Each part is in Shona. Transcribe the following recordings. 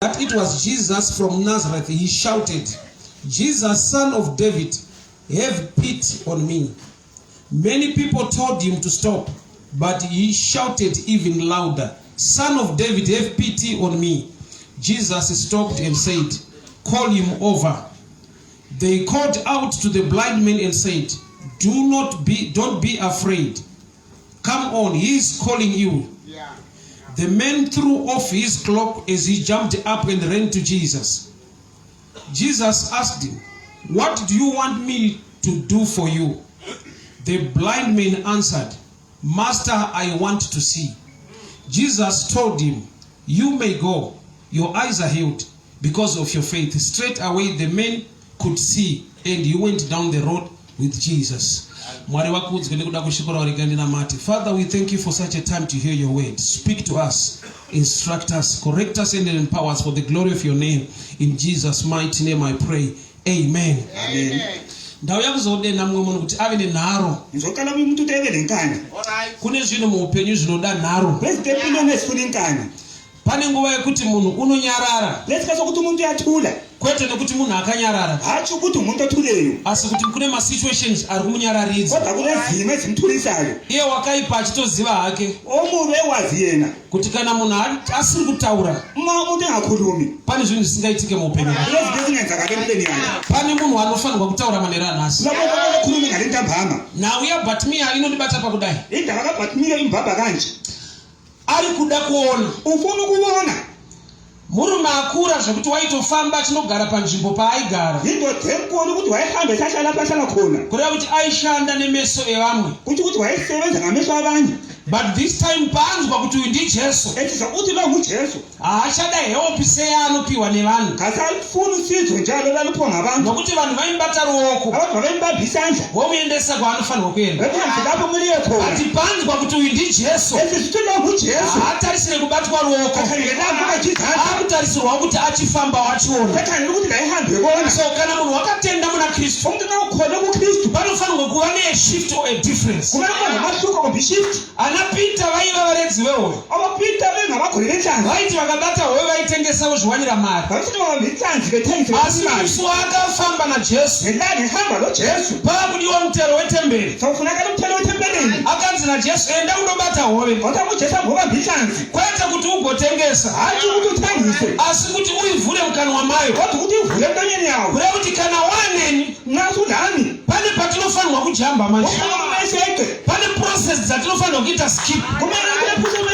That it was Jesus from Nazareth, he shouted, "Jesus, Son of David, have pity on me." Many people told him to stop, but he shouted even louder, "Son of David, have pity on me." Jesus stopped and said, "Call him over." They called out to the blind man and said, Do not be don't be afraid. Come on, he is calling you." The man threw off his cloak as he jumped up and ran to Jesus. Jesus asked him, "What do you want me to do for you?" The blind man answered, "Master, I want to see." Jesus told him, "You may go. Your eyes are healed because of your faith." Straight away, the man could see and he went down the road with Jesus. Mwari vakudzwe nekuda kweshoko ravo. Rega ndinamate. Father, we thank you for such a time to hear your word. Speak to us, instruct us, correct us and empower us for the glory of your name. In Jesus' mighty name I pray, amen. Amen. Ndauya kuzodenha mumwe munhu kuti ave nenharo. Ngizocela omunye umuntu ukuthi ebe lenkani. Kune zvinhu muupenyu zvinoda nharo. Kunezinto empilweni ezifuna inkani. Pane nguva yekuti munhu unonyarara. Lesikhathi sokuthi umuntu uyathula. Kwete nekuti munhu akanyarara. Hatshi ukuthi umuntu othuleyo. Asi kuti kune masituations ari kumunyararidza. Kodwa kunezimo ezimthulisayo. Iye wakaipa achitoziva hake. Omubi ewazi yena. Kuti kana munhu asiri kutaura. Uma umuntu engakhulumi. Pane zvinhu zvisingaitike muupenyu hwake. Kunezinto ezingenzakali empilweni yakhe. Pane munhu anofanirwa kutaura manheru anhasi. Kunomuntu okumele akhulume ngale ntambama. Nhau yaBhatimiya inondibata pakudai. Indaba kaBhatimiya imbamba kanje. Ari kuda kuona. Ufuna ukubona. Murume akura zvekuti waitofamba achinogara panzvimbo paaigara. Yindoda enkulu ukuthi wayehamba esahlala lapho ahlala khona. Kureva kuti aishanda nemeso evamwe. Kusho ukuthi wayesebenza ngamehlo abanye. But this time paanzwa kuti uyu ndiJesu. Ethizwa ukuthi lo nguJesu. Haachada help seyaanopiwa nevanhu. Kasafuni usizo njalo laluphiwa ngabantu. Nokuti vanhu vaimubata ruoko. Abantu babembamba isandla. Vomuendesa kwaanofanirwa kuenda. Bemhambise lapho kumele iye khona. But paanzwa kuti uyu ndiJesu. Ethizwa ukuthi lo nguJesu. Haatarisire kubatwa ruoko. Kakhangelanga ukubanjwa izandla. Akutarisirwa kuti achifamba wachiona. Kakhangela ukuthi la ehambe ebona. So kana munhu wakatenda muna Kristu. Umuntu nxa ukholwe kuKristu. Panofanirwa kuva neshift or a difference. Kumele kube nomahluko kumbe ishift. Ana Peter vaiva varedzi vehove. AboPeter bengabagoli benhlanzi. Vaiti vakabata hove vaitengesa vozviwanira mari. Babesithi babamba inhlanzi bethengise Asi bethole imali. musi waakafamba naJesu, Ngelanga ehamba loJesu. paakudiwa mutero wetemberi, Sekufunakala umthelo wethempelini. akanzi naJesu, "Enda undobata hove." Kwathiwa kuJesu hamba ubambe inhlanzi. Kwete kuti ugotengesa, Hatshi ukuthi uthengise. asi kuti uivhure mukanwa mayo. Kodwa ukuthi uvule emlonyeni yawo. Kureva kuti kana waaneni, Nxa usulami. Pane patinofanirwa kujamba manje. Kumele seqe. Pane process dzatinofanirwa kuita skip. Kumele kule process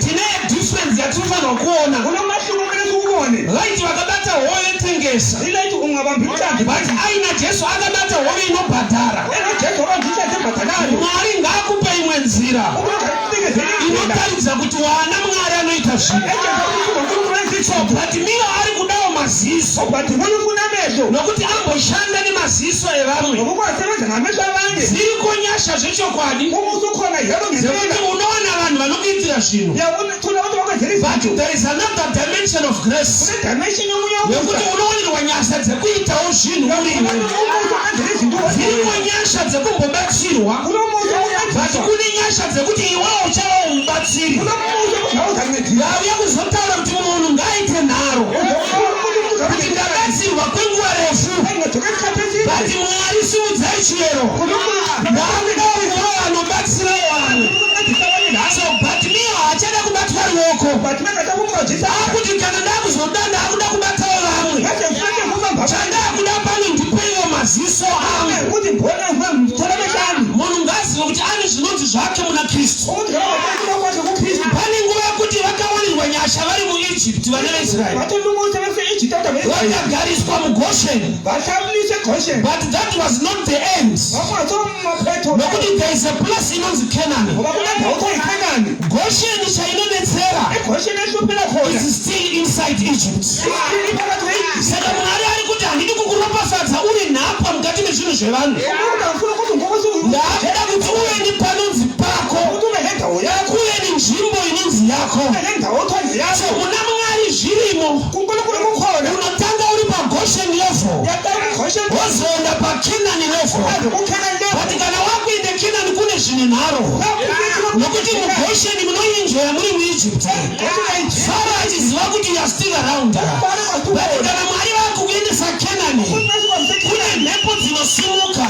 Tine difference yatinofanirwa kuona. Kunomahluko kumele siwubone. Right vakabata hove tengesa. Ilathi ungabamba inhlanzi. But aina Jesu akabata hove inobhadhara. Ena Jesu wabamba inhlanzi ebhadalayo. Mwari ngaakupe imwe nzira inotaridza kuti wana Mwari anoita zvinhu. So but Miro ari kudawo maziso. But unofuna amehlo. Nokuti amboshanda nemaziso evamwe. Ngokuba wasebenza ngamehlo abanye. Ziriko nyasha zvechokwadi. Uma usukhona yebo ngempela. Dzekuti unowana vanhu vanokuitira zvinhu. Uyabona uthola abantu bakwenzela But izinto. there is another dimension of grace. Kune dimension yomunye umusa. Yekuti unowanirwa nyasha dzekuitawo zvinhu uri iwe. Umusa ukwenzela izinto wedwa. Dziriko nyasha dzekumbobatsirwa. Kunomusa But ukuncediswa. kune nyasha dzekuti iwewe uchavawo mubatsiri. Kunomusa ukuthi nawe uzancedisa. Ndauya kuzotaura kuti munhu ngaaite nharo. Kuti ndabatsirwa kwenguva refu. But Mwari simudzai chiyero. Ndakuda kuva vanobatsira vanhu. So Bartimeo haachada kubatwa ruoko. Akuti kana ndakuzoda ndakuda kubatawo vamwe. Chandakuda pano ndipeiwo maziso angu. Munhu ngaazive kuti ane zvinonzi zvake muna Kristu. Pane nguva yekuti vakawanirwa nyasha vari muEgypt vana veIsraeri. Vakagariswa muGosheni. But that was not the end. Nokuti there is a place inonzi Canaan. Gosheni chainonetsera is still inside Egypt. Saka Mwari ari kuti handidi kukuropafadza uri nhapwa mukati mezvinhu zvevanhu. Ndakuda kuti uve nepanonzi pako, kuve nenzvimbo inonzi yako. So muna Mwari zvirimo. Unotanga uri paGoshen level, wozoenda paCanaan level. But kana wakuenda Canaan kune zvine nharo, nokuti muGoshen munoenjoya muri muEgypt. Faro achiziva kuti you are still around. But kana Mwari vakukuendesa Kenani, kune mhepo dzinosimuka.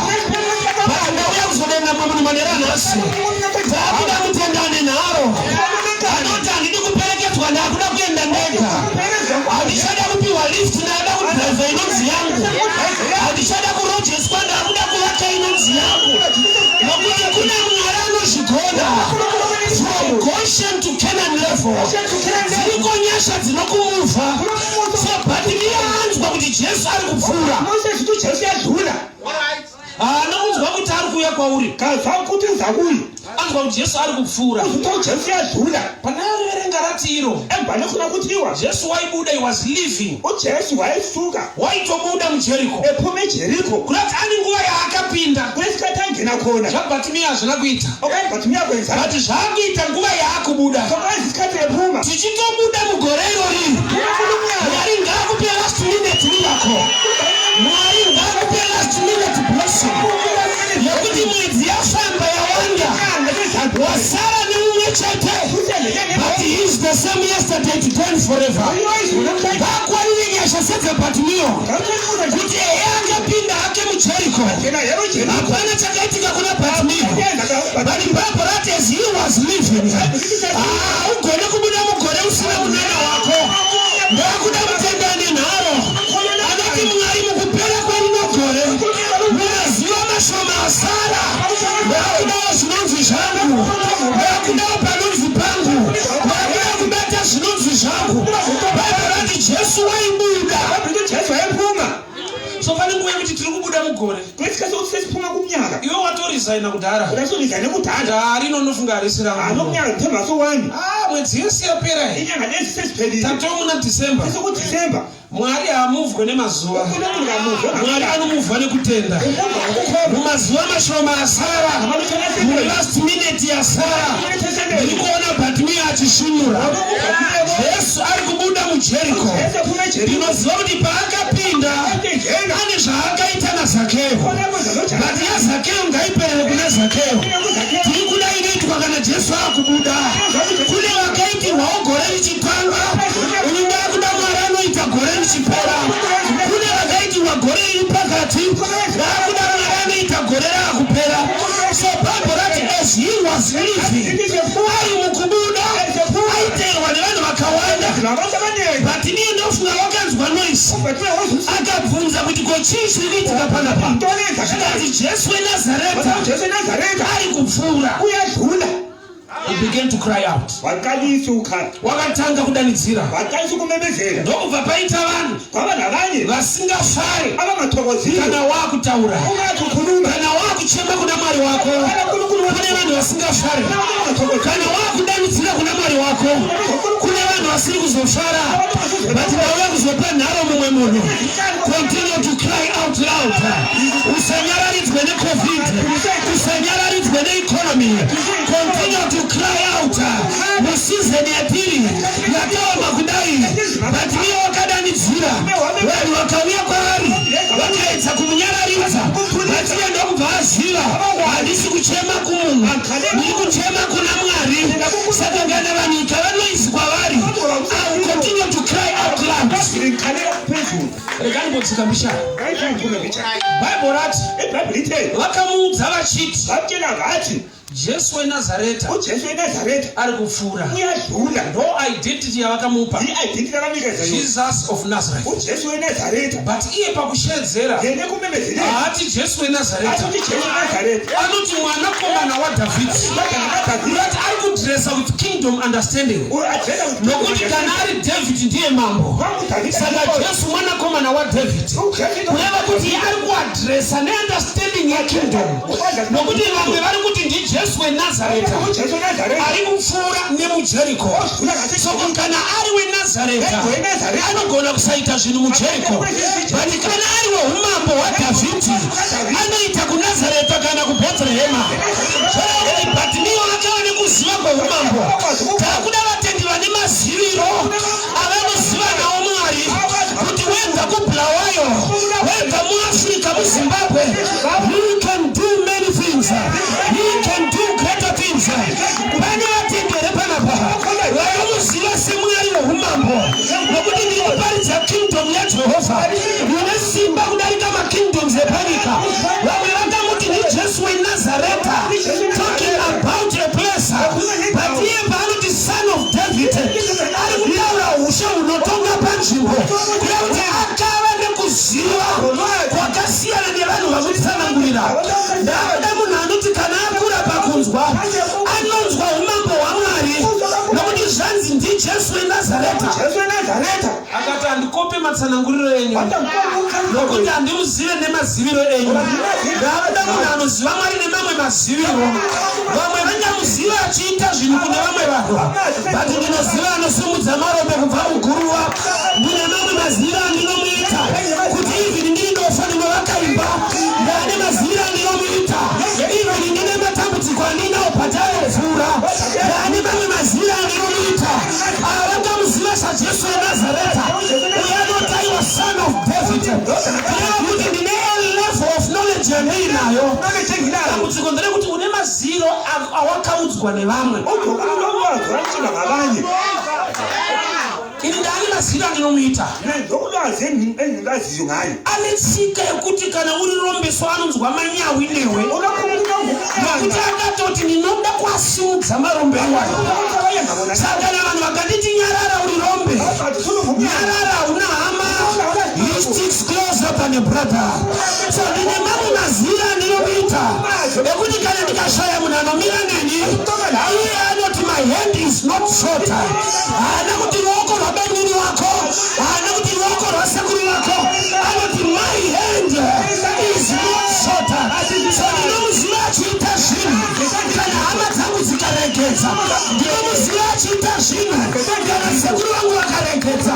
But ndauya kuzodenga mamwe manera nhasi. Takuda kutenda nenharo. Anoti handidi kuperekedzwa, ndakuda kuenda ndega. Handichada kupiwa lift, ndakuda kudhiraivha inonzi yangu. Handichada kurojeswa, ndakuda kuvaka inonzi yangu. Nokuti kune Mwari anozvigona. From Goshen to Canaan level. Dziriko nyasha dzinokumuvha. So Bhatimiya anzwa kuti Jesu ari kupfuura. Moses uthi uJesu uyadlula. Haana kunzwa kuti ari kuuya kwauri. Kazwa ukuthi uza kuye. Anzwa kuti Jesu ari kupfuura. Uthi uJesu uyadlula. Pana verenga rati iro. Embhale khona kuthiwa Jesu waibuda, he was leaving. uJesu wayesuka Waitobuda muJeriko. ephuma eJeriko. Kurati ane nguva yaakapinda. Kulesikhathi angena khona. ZvaBhatimiya hazvina kuita. Okanye Bhatimiya kwenza. But zvaakuita nguva yaakubuda. Sokwenza isikhathi ephuma. Tichitobuda mugore irori. Mwari ngaakupe last minute miracle. Mwari ngaakupe last minute blessing. Yekuti mwedzi yafamba yawanda. Wasara neumwe chete. But he is the same yesterday, today and forever. Ngakwanire nyasha sedzaBhatimiyo. Kuti ehe angapinda hake muJeriko. Hapana chakaitika kuna Bhatimiyo. But Bible rati as he was leaving. Ah, ugone kubuda mugore usina munana wako. Ndakuda kutenda nenharo. Anoti Mwari mukupera kwerino gore. Mumazuva mashoma asara. Ndakudawo zvinonzi zvangu. Ndakudawo panonzi pangu. Ndakuda kubata zvinonzi zvangu. Bible rati Jesu waibuda. uJesu wayephuma. So pane nguva yekuti tiri kubuda mugore. Kulesikhathi sokuthi sesiphuma kumnyaka. Iwe watoresigna kudhara. Ulasorizane kudala. Hari nofunga harisi rangu. Anomnyaka ngithemba sowami. Ah, mwedzi yese yapera iyi. Inyanga lezi seziphelile. Tatova muna December. SesikuDisemba. Mwari haamuvhwe nemazuva. uNkulunkulu kamuva. Mwari anomuvhwa nekutenda. Umuva ngokukholwa. Mumazuva mashoma asara, mulast minute yasara, ndiri kuona Bhatimiya achisvinura. Jesu ari kubuda muJeriko. Jesu ephuma eJeriko. Ndinoziva kuti paakapinda ane zvaakaita naZakeo. But yaZakeo ngaiperere kuna Zakeo. Tiri kuda inoitwa kana Jesu akubuda. Kune vakaitirwawo gore richitanga. Ini ndakuda Mwari anoita gore richipera. Kune vakaitirwa gore riri pakati. Ndakuda Mwari anoita gore raakupera. So Bible rati as he was leaving, ari mukubuda, aiteerwa nevanhu vakawanda. Nabantu abaningi. But iye ndofunga wakanzwa noise. Akabvunza kuti ko chii chiri kuitika panapa. Zvikati Jesu weNazareta uJesu eNazaretha ari kupfuura. uyadlula. He began to cry out. Waqalisa ukukhala. Wakatanga kudanidzira. Waqalisa ukumemezela. Ndokubva paita vanhu Kwaba nabanye vasingafari abangathokozile. kana wakutaura. Ungathi ukhuluma. Kana wakuchema kuna Mwari wako. Kune vanhu vasingafari. Kana wakudanidzira kuna Mwari wako. Kune vanhu vasiri kuzofara. But ndauya kuzopa nharo mumwe munhu. Continue to cry out loud. Usanyararidzwe neCovid. Usanyararidzwe neeconomy. Continue to cry out. Museason yatiri yakaoma kudai. But iye wakadanidzira. Vanhu vakauya kwaari vakaedza kumunyararidza. But iye ndokubva aziva handisi kuchema kumunhu, ndiri kuchema kuna Mwari. Saka kana vanhu ikava noise kwavari, I will continue to cry out loud. Ngikhalela phezulu. Rega ndimbotsika mbishana. Ngayiphendula mbijana. Bible rati IBhayibheli ithe vakamuudza vachiti bamtshela ngathi Jesu weNazareta uJesu eNazaretha ari kupfuura. uyadlula. Ndo identity yavakamupa, I-identity akanikeza yona. Jesus of Nazareth. uJesu weNazaretha. But iye pakushedzera Yena ekumemezeleni haati Jesu weNazareta, athi uJesu weNazaretha. anoti mwanakomana waDhavhidhi. Indodana kaDavide. Kurati ari kudresa with kingdom understanding, U-addressa nokuti kana ari David ndiye mambo. Saka Jesu mwanakomana waDavid, kureva kuti ari kuadresa neunderstanding yekingdom, nokuti vamwe vari kuti ndiJesu weNazareta uJesu weNazaretha ari kupfuura nemuJeriko. So kana ari weNazareta anogona kusaita zvinhu muJeriko, but kana ari weumambo hwaDhavhidhi anoita kuNazareta kana kuBhetrehema. Zvoreva kuti Bhatimiyo akava nekuziva kweumambo. Takuda vatendi vane maziviro avanoziva nawo Mwari, kuti webva kuBulawayo, webva muAfrica, muZimbabwe, he can do many things, he can do greater things. Pane vatendi here panapa vanomuziva semwari weumambo? panzvimbo, kuda kuti akava nekuziva kwakasiyana nevanhu vamutsanangurira. Ndakuda munhu anoti kana akura pakunzwa, anonzwa umambo hwaMwari, nokuti zvanzi ndiJesu weNazareta. Jesu weNazareta. Akati, "Handikope matsananguriro enyu, nokuti handimuzive nemaziviro enyu." Ndakuda munhu anoziva Mwari nemamwe maziviro. Vamwe vangamuziva achiita zvinhu kune vamwe vanhu, but ndinoziva anosimudza marombe kubva muguruva. Ndine mamwe maziviro andinomuita, kuti even ndiri dofo ndinovaka imba. Ndane maziviro andinomuita, even ndine matambudziko andinawo patayopfuura. Ndane mamwe maziviro andinomuita. Ava vangamuziva saJesu weNazareta, uyo anotaiwa Son of David, kureva kuti ndine a level of knowledge yandiinayo. Knowledge enginayo. Dambudziko nderekuti une maziro awakaudzwa nevamwe. Ulwazi watshelwa ngabanye. Ini ndaane maziro andinomuita. Ndokulwazi engilaziyo ngayo. Ane tsika yekuti kana uri rombeso anonzwa manyawi newe, nokuti akatoti, "Ndinoda kuasimudza marombe iwayo." Saka kana vanhu vakanditi, "Nyarara, uri rombe, nyarara, hauna hama," he sticks closer than a brother. So ndine mamwe maziro andinomuita ekuti kana ndikashaya munhu anomira neni, iye anoti, "My hand is not shorter." Haana kuti ruoko rwabenini wako, haana kuti ruoko rwasekuru wako, anoti, "My hand is not shorter." So ndinomuziva achiita zvinhu kana hama dzangu dzikaregedza. Ndinomuziva achiita zvinhu kana sekuru vangu vakaregedza,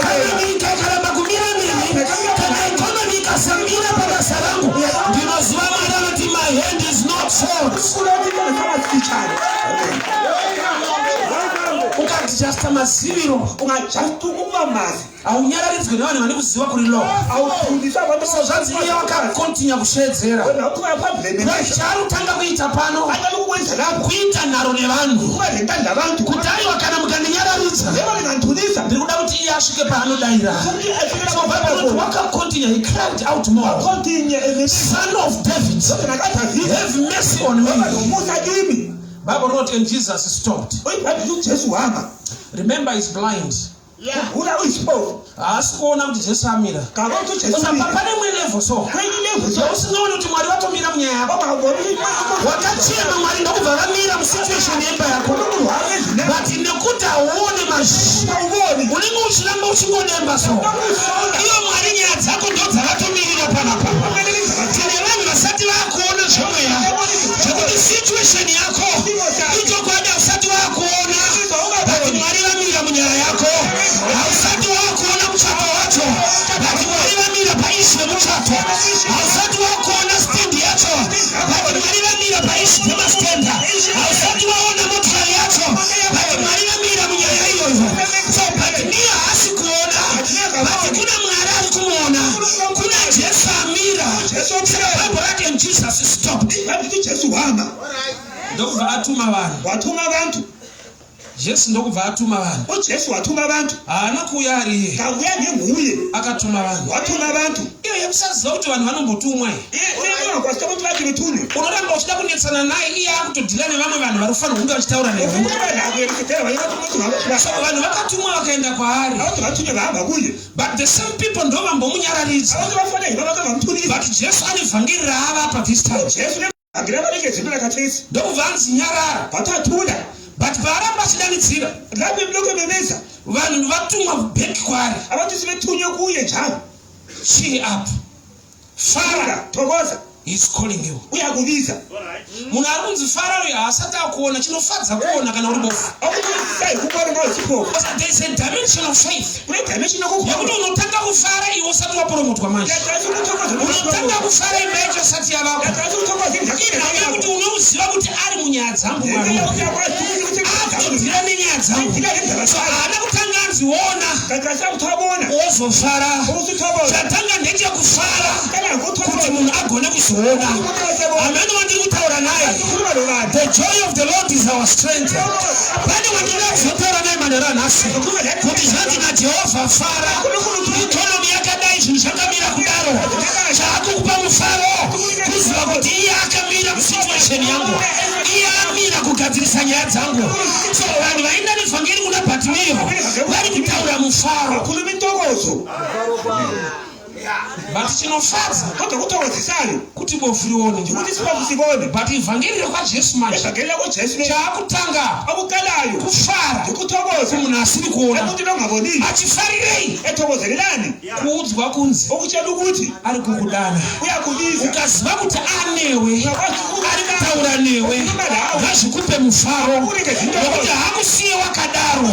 kana nyika ikaramba kumira neni, kana economy ikasamira pabasa rangu. Ndinoziva Mwari anoti, "My hand is not short." Ukaadjusta maziviro, Ungajusta ukuba mazi, haunyararidzwi nevanhu vane kuziva kuri low. Awufundiswa abantu. So zvanzi iye wakakontinya kushedzera. Wena uqhubeka phambili nemesha. Chaari kutanga kuita pano, Aqala ukwenza lapho, kuita nharo nevanhu, kuba nentando abantu, kuti aiwa, kana mukandinyararidza, yebo, ningandithulisa, ndiri kuda kuti iye asvike paanodayira. So Bible inoti wakakontinya, he cried out more, Continue ememeza. "Son of David, have mercy on me." Nomusa kimi. Bible wrote, and Jesus stopped. Uyibhayibheli, uJesu wama. Remember, he's blind. Ula uyisiphofu. Haasi kuona kuti Jesu amira. Ngabona ukuthi uJesu Saka umile. pane imwe level, so Kwenye level so yausinoona kuti Mwari vatomira munyaya yako. ongaboni. Wakachema, Mwari ndokubva vamira musituation yemba yako, but nekuti hauone mazhi, Awuboni. unenge uchiramba uchingodemba. So iyo Mwari nyaya dzako ndo dzavatomirira panapa. Tine vanhu vasati vakuona zvomweya, zvekuti situation yako ichokwadi hausati vakuona, but Mwari vamira munyaya yako. Hausati wakuona muchato wacho, but Mwari vamira paissue yemuchato. Hausati wakuona stendi yacho, but Mwari vamira paissue dzemastenda. Hausati waona motikari yacho, but Mwari vamira munyaya iyoyo. So but ndiye haasi kuona, but kuna Mwari ari kumuona, kuna Jesu amira. Saka Bible rati, and Jesus stopped. Ibhayibheli uJesu wama. Ndokubva atuma vanhu. Wathuma abantu. Jesu ndokubva atuma vanhu. UJesu wathuma abantu. Haana kuuya ari iye. Kabuya ngenguye. Akatuma vanhu. Wathuma abantu. Iyo yekusaziva kuti vanhu vanombotumwa iyi. Ungakwazi abantu bathi bethunywe. Unoramba uchida kunetsana naye, iye akutodhila nevamwe vanhu vari kufanira kunge vachitaura newe. So vanhu vakatumwa vakaenda kwaari, Abantu bathunywe bahamba kuye. but the same people ndo vambomunyararidza. Abantu bafana yibo abakabamthulisa. But Jesu ane vhangeri raavapa this time. Jesu nevhangeri abanekezimela khathesi. Ndokubva anzi, "Nyarara." Wathathula. But paaramba achidanidzira, Lapho emlokhu ememeza, vanhu vatumwa back kwaari. Abantu sebethunywe kuye njalo. "Cheer up, fara." Thokoza. He's calling you. Uyakubiza. Munhu ari kunzi fara uyu haasati akuona. Chinofadza kuona kana uri bofu. Okusayi kubona uma uyisiphofu. Because there is a dimension of faith Kune dimension yokukholwa. yekuti unotanga kufara iwe usati wapromotwa manje. Uyaqalisa ukuthokoza. Unotanga kufara imba yacho isati yavakwa. Uyaqalisa ukuthokoza indlu Inhau yakho. yekuti unoziva kuti ari munyaya dzangu Mwari, akutodhira nenyaya dzangu. So haana kutanga anzi ona, wozofara. Chatanga ndechekufara kuti munhu agone kuzoona. Hamene wandiri kutaura naye. The joy of the Lord is our strength. Pane wandinoda kuzotaura naye manheru anhasi, kuti zvanzi naJehovha, fara. Economy yakadai, zvinhu zvakamira kudaro, chaakukupa mufaro kuziva kuti iye akamira musituation yangu, iye amira kugadzirisa nyaya dzangu. So vanhu vaenda nevhangeri kuna Bhatimiyo vari kutaura mufaro. Khuluma intokozo. Intokozo. But chinofadza Kodwa kuthokozisayo kuti bofu rione, ukuthi isiphofu sibone. But ivhangeri rekwaJesu manje, Evangeli lakoJesu chaakutanga okuqalayo kufara ukuthokoza kumunhu asiri kuona. emuntwini ongaboniyo. Achifarirei? Ethokozelelani? Kuudzwa kunzi Ukutshela ukuthi ari kukudana. uyakubiza. Ukaziva kuti anewe, ari kutaura newe, ngazvikupe mufaro, nokuti haakusiye wakadaro.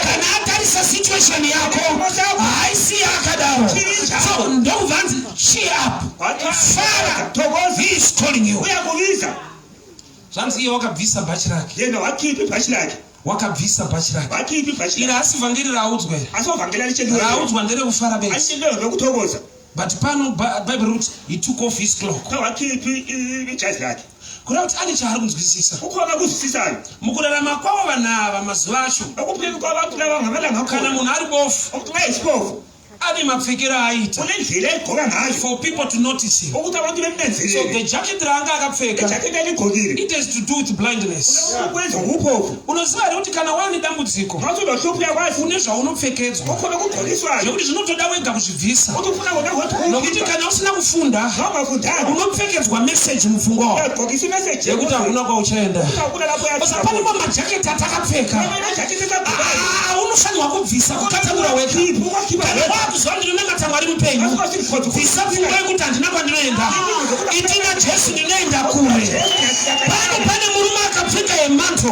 Kana atarisa situation yako, haaisiye akadaro. So ndokubva anzi, "Cheer up, fara." Thokoza. He is calling you. Uyakubiza. Zvanzi iye wakabvisa bhachi rake. Yena wakhipha ibhashi lakhe. Wakabvisa bhachi rake. Wakhipha ibhashi Iri lakhe. asi vhangeri raaudzwa iri. Asovhangeli alitsheliweyo. Raaudzwa nderekufara bedzi. Alitsheliweyo nokuthokoza. But pano Bhaibheri rikuti he took off his cloak. Wakhipha ijazi lakhe. Kureva kuti ane chaari kunzwisisa. Kukhona akuzwisisayo. Mukurarama kwavo vanhu ava mazuva acho, Okuphila kwabantu laba ngamalanga kana akhona, munhu ari bofu, umuntu nxa eyisiphofu, ane mapfekero aaita unendlela ayigqoka ngayo for people to notice him. ukuthi abantu So the bemnanzelele. jacket raanga akapfeka, Ijaketi aligqokile it has to do with blindness. ukwenza nguphofu. Unoziva here kuti kana wane dambudziko, Ngathi unohlupho uyakwazi une zvaunopfekedzwa ukhona okugqokiswayo zvekuti zvinotoda wega kuzvibvisa, ukuthi ufuna kona kodwa nokuti ukukhipha. kana usina kufunda, Noma ungafundanga, unopfekedzwa meseji mupfungwa wako uyagqokisa imeseji yekuti hakuna kwauchaenda. Hakuna lapho Saka pane mamajaketi atakapfeka ijaketi esagqokayo. Ah, unofanirwa kubvisa, kukatamura wega. Kana wakuziva ndinonamata Mwari mupenyu, bvisa pfungwa yekuti handina kwandinoenda. Itina Jesu, ndinoenda kure. Pano pane murume akapfeka a mantle,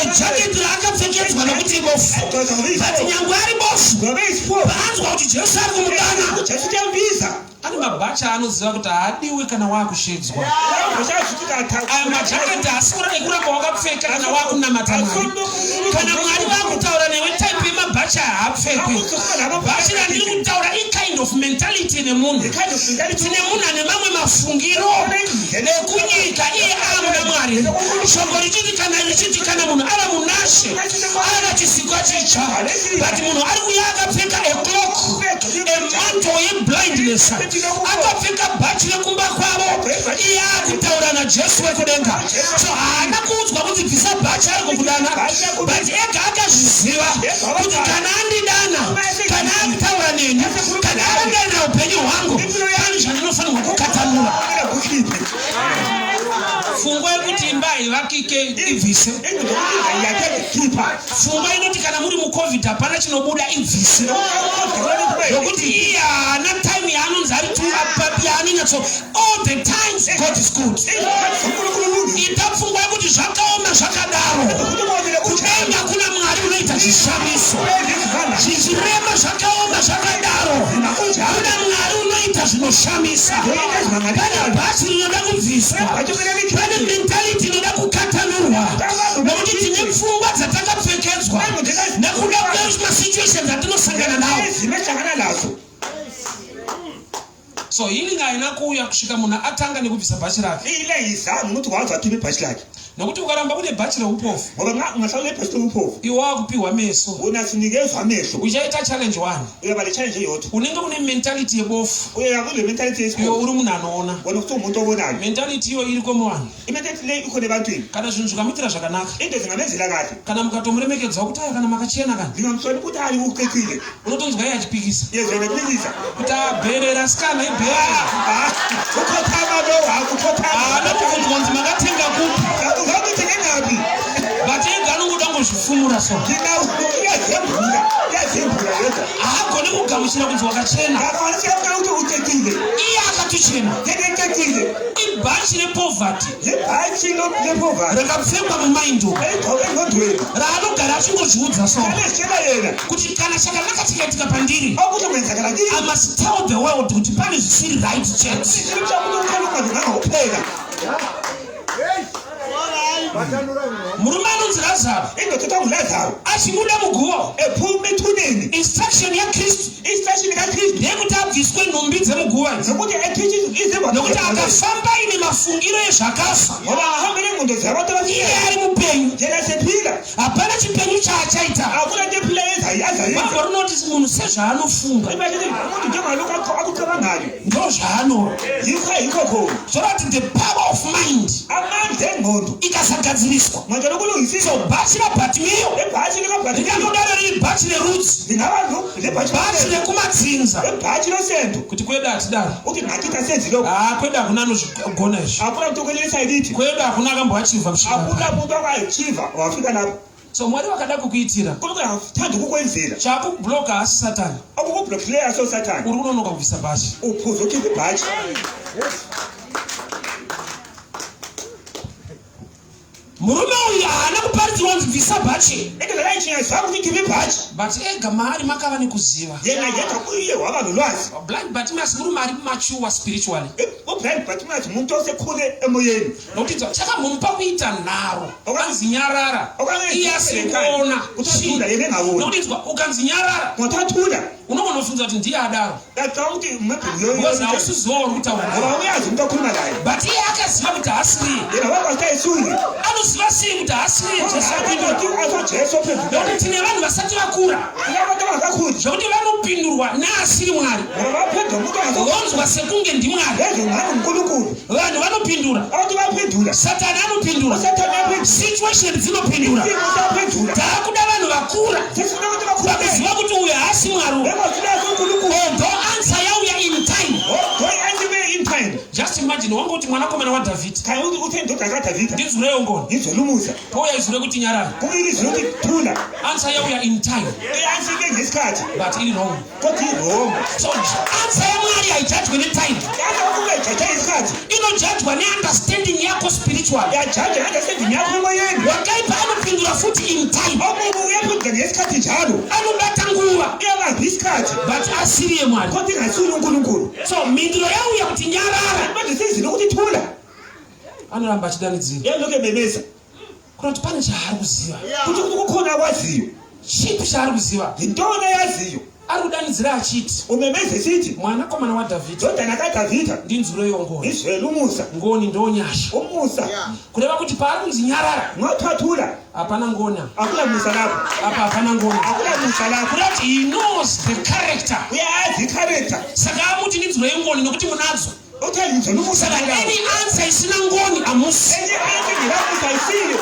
ejaketi raakapfekedzwa nokuti ibofu, but nyangwe ari bofu, paanzwa kuti Jesu ari kumudana, Jesu uyambiza. ane mabhachi anoziva kuti haadiwe kana waakushedzwa. Ayo majaketi haasi ekuramba wakapfeka kana waakunamata Mwari. Kana Mwari vakutaura newe, type yemabhachi haapfekwe. Bhachi randiri kutaura ikind of mentality nemunhu. Tine munhu ane mamwe mafungiro ekunyika, iye amuna Mwari. Shoko richiti kana munhu ava munashe, ava chisikwa chitsva. But munhu ari kuya akapfeka a cloak, a mantle yeblindness, akapfeka bhachi rekumba kwavo, iye akutaura naJesu wekudenga. So haana kuudzwa kuti bvisa bhachi, ari kukudana, but ega akazviziva kuti kana andidana, kana akutaura neni, kana arangarira upenyu hwangu, pane zvandinofanirwa kukatanura. Pfungwa yekuti imba haivakike, ibvise. Pfungwa inoti kana muri muCOVID hapana chinobuda, ibvise, nokuti iye haana time yaanonzi ari yaanonyatso. All the times God is good. Ita pfungwa yekuti zvakaoma zvakadaro, kudenga kuna Mwari unoita zvishamiso. Zvichirema, zvakaoma zvakadaro, kuna Mwari unoita zvinoshamisa. Pane bhachi rinoda kubviswa, pane mentality inoda kukatanurwa, nokuti tine pfungwa dzatakapfekedzwa nekuda kwemasituations atinosangana nawo. Izimo ehlangana lazo. So healing haina kuuya kusvika munhu atanga nekubvisa bhachi rake. Ile izami ukuthi wazi wakhipha ibhashi lakhe. Nokuti ukaramba une bhachi reupofu, Ngoba ungahlawula ibhashi lobuphofu, iwe wakupiwa meso, wona sinikezwa amehlo, uchaita challenge one. Uyaba le challenge eyodwa. Unenge une mentality yebofu, Uya kule mentality iwe yesiphofu, uri munhu anoona. Wona ukuthi umuntu obonayo. Mentality iyo iriko muvanhu. Imentality le ikhona ebantwini. Kana zvinhu zvikamuitira zvakanaka, Into zingamenzela kahle, kana mukatomuremekedzawo kuti aya, kana makachena, kana Ngingamsoli ukuthi hayi, ucecile. unotonzwa iye achipikisa Yezwa nephikisa. Kuti abherera sikana, ibherera. Ukhothama lo, ukhothama. Haana kubvunzwa kunzi makatenga kupi, Uzakuthi ngaphi? But ega anongoda ngozvifumura so. Ngina uyazembula, uyazembula yedwa. Haagoni kugamuchira kunzi wakachena. Akwanisa ukuthi ucecile. Iye akatochena. Yena ececile. Ibhachi repoverty Ibhachi lepoverty rakapfekwa mumind umu, Egqoke engqondweni. Raanogara achingozviudza so Anezitshela yena kuti kana chakanaka chikaitika pandiri, Okuthi kwenzakala kimi, I must tell the world kuti pane zvisiri right chete. Isilo ukuthi ukhona ungalunganga kuphela. Murume anonzi Lazaro Indoda ethiwa nguLazaro achibuda muguva, ephuma ethuneni, instruction yaKristu Instruction kaKristu ndeyekuti abvise abviswe nhumbi dzemuguva idzi. Nokuti ekichi izembatho Nokuti akafamba aine mafungiro ezvakafa, ngoba ahambe nengqondo zabantu iye abafileyo, ari mupenyu, yena sephila, hapana chipenyu chaachaita. Akuna nto ephilayo azayenza. Bhaibheri rinoti munhu sezvaanofunga Ibhayibheli lithi umuntu njengalokhu akucabangayo ndo zvaanova. Yikho ayikho khona. Zvoreva kuti the power of mind Amandla engqondo ikasagadziriswa, manje lokulungisisa, so bhachi raBhatimiyo lebhatshi likaBhatimiyo ringangodaro riri bhachi nerudzi, lingaba lebhatshi, bhachi rekumadzinza, lebhatshi losendo, Kuti kwedu hatidaro. Uthi ngakithi asenzi lokho. Haa, kwedu hakuna anozvigona izvi. Akuna muntu okwenelisa kithi. Kwedu hakuna akamboachivha kusvika Akuna apa. muntu akayichiva wafika lapho. So Mwari vakada kukuitira, Unkulunkulu angathanda ukukwenzela, chakubloka haasi Satani. Okukublokhileyo asosathane. Uri kunonoka kubvisa bhachi. Uphuza ukhipha ibhatshi. Murume uyu haana kuparidzirwa kunzi bvisa bhachi. Indoda kayitshinyazwanga ukuthi ikhiphe ibhatshi. But ega maari makava nekuziva. Yena yedwa uye waba nolwazi. Blind Bartimaeus murume ari mature spiritually. UBlind Bartimaeus umuntu osekhule emoyeni. Nokuti chakambomupa kuita nharo, ukanzi nyarara, iye asikuona. Uthathula yena engaboni. Nokuti inzwa, ukanzi nyarara, Ngathathula unogona kufunza kuti ndiye adaro, ngacabanga ukuthi because hausiziwa uri kutaura naye. ngoba uyazi umuntu akhuluma naye. But iye akaziva kuti haasiriye. Yena wakwazi ukuthi ayisuye. Anoziva sei kuti haasiriye? Jesu apindura. Asojesu ophendulayo. Nokuti tine vanhu vasati vakura, Kunabantu abangakakhuli, zvokuti vanopindurwa neasiri Mwari, ngoba baphendula umuntu angaso vonzwa sekunge ndiMwari. Bezwe ngani uNkulunkulu. Vanhu vanopindura. Abantu bayaphendula. Satani anopindura. USathane uyaphendula. Situation dzinopindura. Isimo siyaphendula. Taakuda vanhu vakura Sesifuna abantu abakhulile pakuziva kuti uyu haasi Mwari uyu. bekwazi ukuthi uNkulunkulu. Although answer yauya in time. Though i-answer in time. Just imagine wangoti mwanakomana waDhavhidhi, Khanye ukuthi uthe indodana kaDavida, ndinzwireyo ngoni. Ngizwela umusa. Pouya izwi rekuti nyarara, Kuyilizwi lokuthi thula. Answer yauya in time, I-answer ibe ngesikhathi, but iri wrong. Kodwa i-wrong. So answer yaMwari haijajwe netime. I-answer yakho isikhathi. Inojajwa neunderstanding yako spiritual. Uyajaja understanding yakho emoyeni. Wakaipa anopindura futi in time. Omubi uyaphendula ngesikhathi njalo. Anobata nguva, Uyabamba isikhathi, but asiriye Mwari. Kodwa ingasuye uNkulunkulu. So mhinduro yauya kuti nyarara, Manje sezwi lokuthi thula, Anoramba achidanidzira yelokhu ememeza. Kuna kuti pane chaari kuziva. Kuthi ukuthi kukhona akwaziyo. Chipi chaari kuziva? Yintoni ayaziyo? Ari kudanidzira achiti, Umemeza esithi, mwanakomana waDhavhidhi, ndodana kaDavida, ndinzwireyo ngoni. Ngizwela umusa. Ngoni ndo nyasha. Umusa. Kureva kuti paari kunzi nyarara, Ngathathula, hapana ngoni apa. Akula musa lapho. Apa hapana ngoni. Akula musa lapho. Kureva kuti he knows the character. Uyayazi icharacter. Saka amuti ndinzwirei ngoni nokuti munadzo. Uthe ngizwela umusa Saka lapho. any answer isina ngoni hamusi. Enye answer ngelamusa ayisiyo.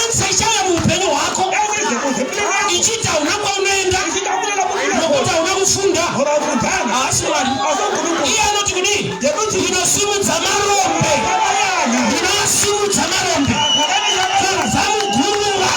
Answer ichauya muupenyu hwako Answer ize empilweni yakho ichiita hauna kwaunoenda isithi akula lapho uphila nokuti khona, hauna kufunda. Ngoba ufundanga. Haasi Mwari. AsoNkulunkulu. Iye anoti kudii? Yekuthi Ndinosimudza marombe, abayanga. ndinosimudza marombe Aphakamisa abayanga. kubva muguruva.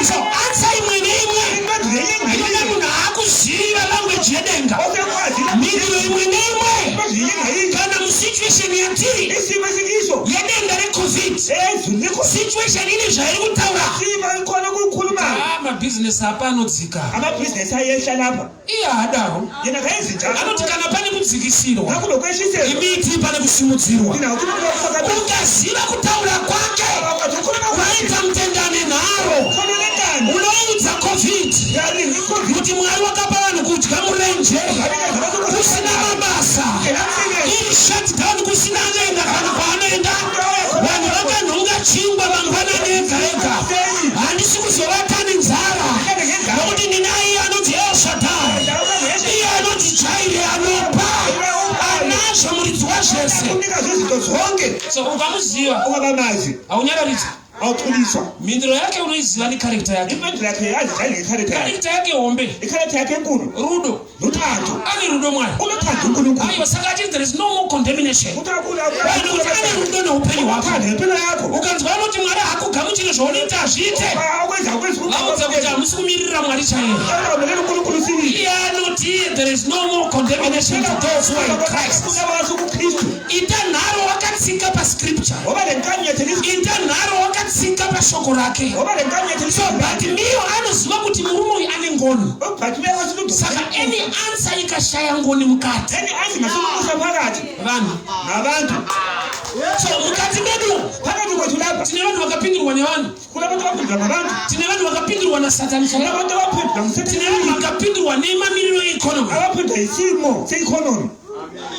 So answer imwe neimwe Impendulo enye inoda ngayinye. munhu aakuziva language yedenga. Osekwazi Mhinduro imwe neimwe, impendulo enye ngayinye. kana musituation yatiri Isimo esikiso yedenda reCOVID, ezulu likho situation ine zvairi kutaura. Isimo ikhona okukhulumayo. Ah, mabhizinesi apa anodzika. Amabhizinesi ayehla lapha. Iye haadaro. Yena kayenzi njalo. Anoti kana pane kudzikisirwa, Nakulokwehlisela Imiti pane kusimudzirwa. thina ukhuluma. Ukaziva kutaura kwake, Ukhuluma kwakhe, waita mutendane nharo, khona lenkani. unoudza COVID Yani iCOVID kuti Mwari wakapa vanhu kudya murenje kusina mabasa, iri shutdown, kusina anoenda kana kwaanoenda. Vanhu vakanhonga chingwa mangwanani ega ega. Handisi kuzovata nenzara nokuti ndinaiye anonzi El Shaddai, iye anonzi Jireh, anopa, anazvo muridzi wazvese. Umnikazi wezinto zonke. So ukamuziva, Ungabamazi, haunyararidzwi. Awuthuliswa. Mhinduro yake unoiziva necharacter yake. Impendulo yakhe yazi njalo ngecharacter yakhe. Character yake hombe. Icharacter yakhe enkulu Rudo. Luthando. Ane rudo Mwari. Unothando uNkulunkulu. Aiwa, saka achiti there is no more condemnation. Uthi akula. Vanhu kuti ane rudo neupenyu hwako. Uthando ngempilo yakho. Ukanzwa anoti Mwari hakugamuchire zvaunoita, hazviite, Akwenza akwenza. vaudza kuti hamusi kumirira Mwari chaiye. Ukamelela uNkulunkulu sibili. Iye anoti there is no more condemnation to those who are in Christ. KuKristu. Ita nharo wakatsika pascripture. Ngoba le nkani yethelisa. Ita nharo wakatsika pashoko rake. Ngoba le nkani yethelisa. So Bhatimiyo anoziva kuti murume uyu ane ngoni. UBhatimiyo wasilundu. Saka any answer ikashaya ngoni mukati, Any answer ngasumusa phakathi. Vanhu. Ngabantu. So mukati medu Phakathi kwethu lapha Tine vanhu vakapindurwa nevanhu. Kunabantu abaphendula ngabantu. Tine vanhu vakapindurwa naSatani chaiye. Kunabantu abaphendula Tine vanhu nguSathane. vakapindurwa nemamiriro economy. economy. Abaphendwa isimo se-economy.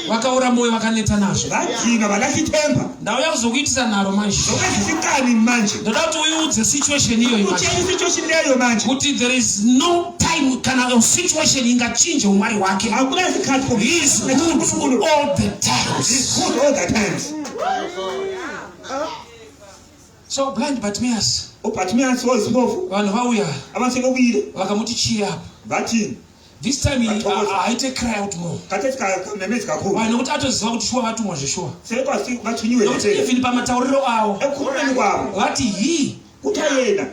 Vakaora mwoyo, vakaneta nazvo. Badinga balahla ithemba. Ndauya kuzokuitisa nharo manje. Zokwenzisa inkani manje. Ndoda kuti uiudze situation iyoyi manje, Utshela isituation leyo manje. kuti there is no time kana situation ingachinje umwari wake. Akunasikhathi. He is good all the times. Good all the times. So blind Bartimaeus, UBartimaeus wayisiphofu. Vanhu vauya, Abantu sebebuyile. Vakamuti cheer up. Bathini? This time he Vathokoza. haite cry out more. Khathesi kamemezi kakhulu. Why? Nokuti atoziva kuti shuwa vatumwa zveshuwa. Sebekwazi bathunyiwe Nokuti nje. even pamatauriro avo, Ekukhulumeni kwabo vati he kuthiwa yena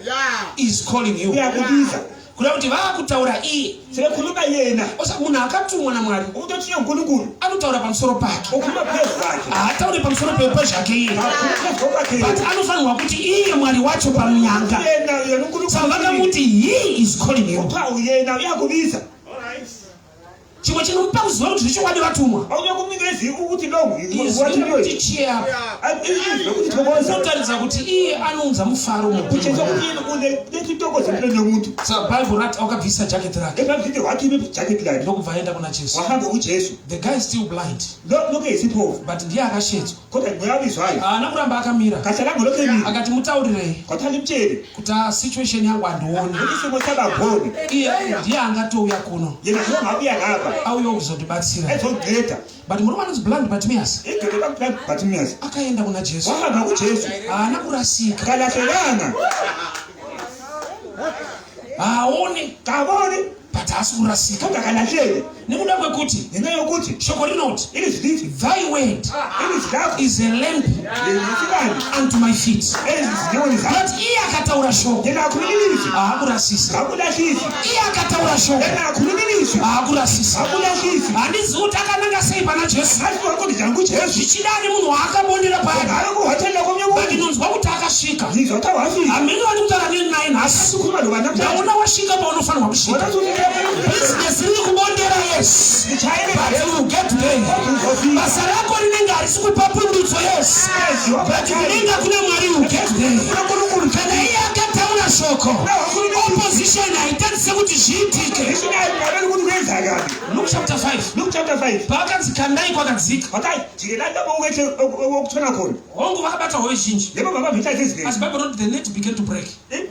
is calling you. uyakubiza. Kuda kuti vaakutaura iye. Sebekhuluma yena. Osa munhu akatumwa naMwari Umuntu othunywe nguNkulunkulu anotaura pamusoro pake. Ukhuluma phezu kwakhe. Haatauri pamusoro pezvake iye, Akhuluma phezu kwakhe. but anofanirwa kuti iye Mwari wacho pamunyanga. Yena yena uNkulunkulu. Saka vakamuti he is calling you. Kuthiwa uyena uyakubiza. Chimwe chinomupa kuziva kuti zvechokwadi vatumwa, Awuyokumnikeza ukuthi lo izwi rekuti cheer up izwi lokuthi thokoza rinotaridza kuti iye anounza mufaro muupenyu kutshengisa hwemunhu. ukuthi yena uletha intokozo empilweni yomuntu. Saka Bhaibheri rati wakabvisa jaketi rake, Ebhayibheli wathi ijaketi lakhe, ndokubva aenda kuna Jesu. Wahamba kuJesu. The guy is still blind, Lokhu eyisiphofu, but ndiye akashedzwa. Kodwa nguyabizwayo. Haana kuramba akamira. Kahlalanga lokhu emile. Akati mutaurirei Kwathiwa limtshele kuti "Ah, situation yangu handioni." Ukuthi isimo sababoni. Iye ndiye angatouya kuno, Yena njengabuya ngapha auya kuzondibatsira. Ezonceda. But murume anonzi blind Bartimaeus Indoda kaBlind Bartimaeus akaenda kuna Jesu. Wahamba kuJesu. Haana kurasika. Kalahlekanga. Haaoni, Kaboni, but haasi kurasika, kodwa kalahleki. Nekuda kwekuti Ngenxa yokuthi shoko rinoti, ilizwi lithi, "Thy word ilizwi lakho is a lamp lisibane unto my feet." ezinyaweni zakho. But iye akataura shoko, Yena akhuluma ilizwi, haakurasisa. akulahlisi. Iye akataura shoko, Yena akhuluma ilizwi, haakurasisa. akulahlisi. Handizivi kuti akananga sei pana Jesu. Ngathi waqonda njani kuJesu. Zvichida ane munhu waakabondera paya, Ngabe kuhotela komnye but umuntu. ndinonzwa kuti akasvika. Ngizwa ukuthi wafika. Hamene wandi kutaura neni naye nhasi. Sikhuluma noba namhlanje. Ndaona wasvika paunofanirwa kusvika. Wona uthi Bhizinesi riri kubondera, yes, but you will get there. Basa rako rinenge harisi kupa pundutso, yes, but kudenga kuna Mwari, you get there. Kana iye akataura shoko, opposition haitarise kuti zviitike. Ngabele ukuthi kwenzakani. Luke chapter 5, Luke chapter 5. paakanzi kandai kwakadzika, Wathi jikelani lapho ukwehle okutshona khona. Hongu vakabata hove zhinji, Yebo baba vita eziningi. Asi Bhaibheri rinoti the net began to break.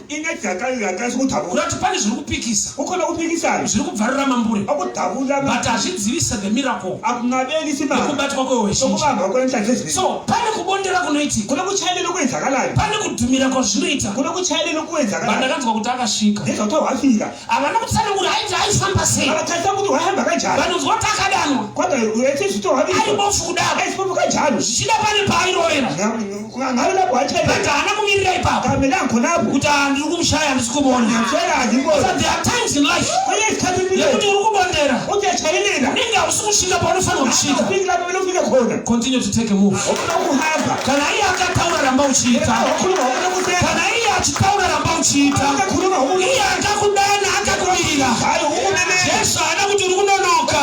Inethi yaqalisa ukudabula. Kuda kuti pane zviri kupikisa, Kukhona okuphikisayo. Zviri kubvarura mambure, Okudabula. But hazvidzivisa the miracle Akungabeli isimanga. nekubatwa kwehove zhinji. Sokubamba kwenhlanzi eziningi. So pane kubondera kunoitika, Khona kutshayelela okwenzakalayo. Pane kudhumira kwazvinoita. Khona kutshayelela okwenzakalayo. Vandakanzwa kuti akasvika, Ngezwa kuthiwa wafika. Havana kutsanangura aiti aifamba sei. Abachacha ukuthi wahamba kanjani. Vanonzwa kuti akadanwa, Kodwa uyethi ari wabizwa. bofu kudaro, Ayisiphofu kanjalo. Zvichida pane paairovera, Ngabe lapho but watshayelela. haana kumirira ipapo Kamelanga khonapho. kuti "Ah, ndiri kumushaya, handisi kumuona." Ngiyamshela So ngibona. there are times in life Kwenye isikhathi yekuti empilweni. uri kubondera, Uthi uyatshayelela. unenge hausi kusvika paunofanirwa kusvika. Ufiki lapho kumele ufike khona. Continue to take a move. Ufuna ukuhamba. Kana iye akataura, ramba uchiita. Wakhuluma ufuna ukusenza. Kana iye achitaura, ramba uchiita. Uyakhuluma Iye akakudana, akakumirira. Hayi ukumemela. Jesu haana kuti uri kunonoka.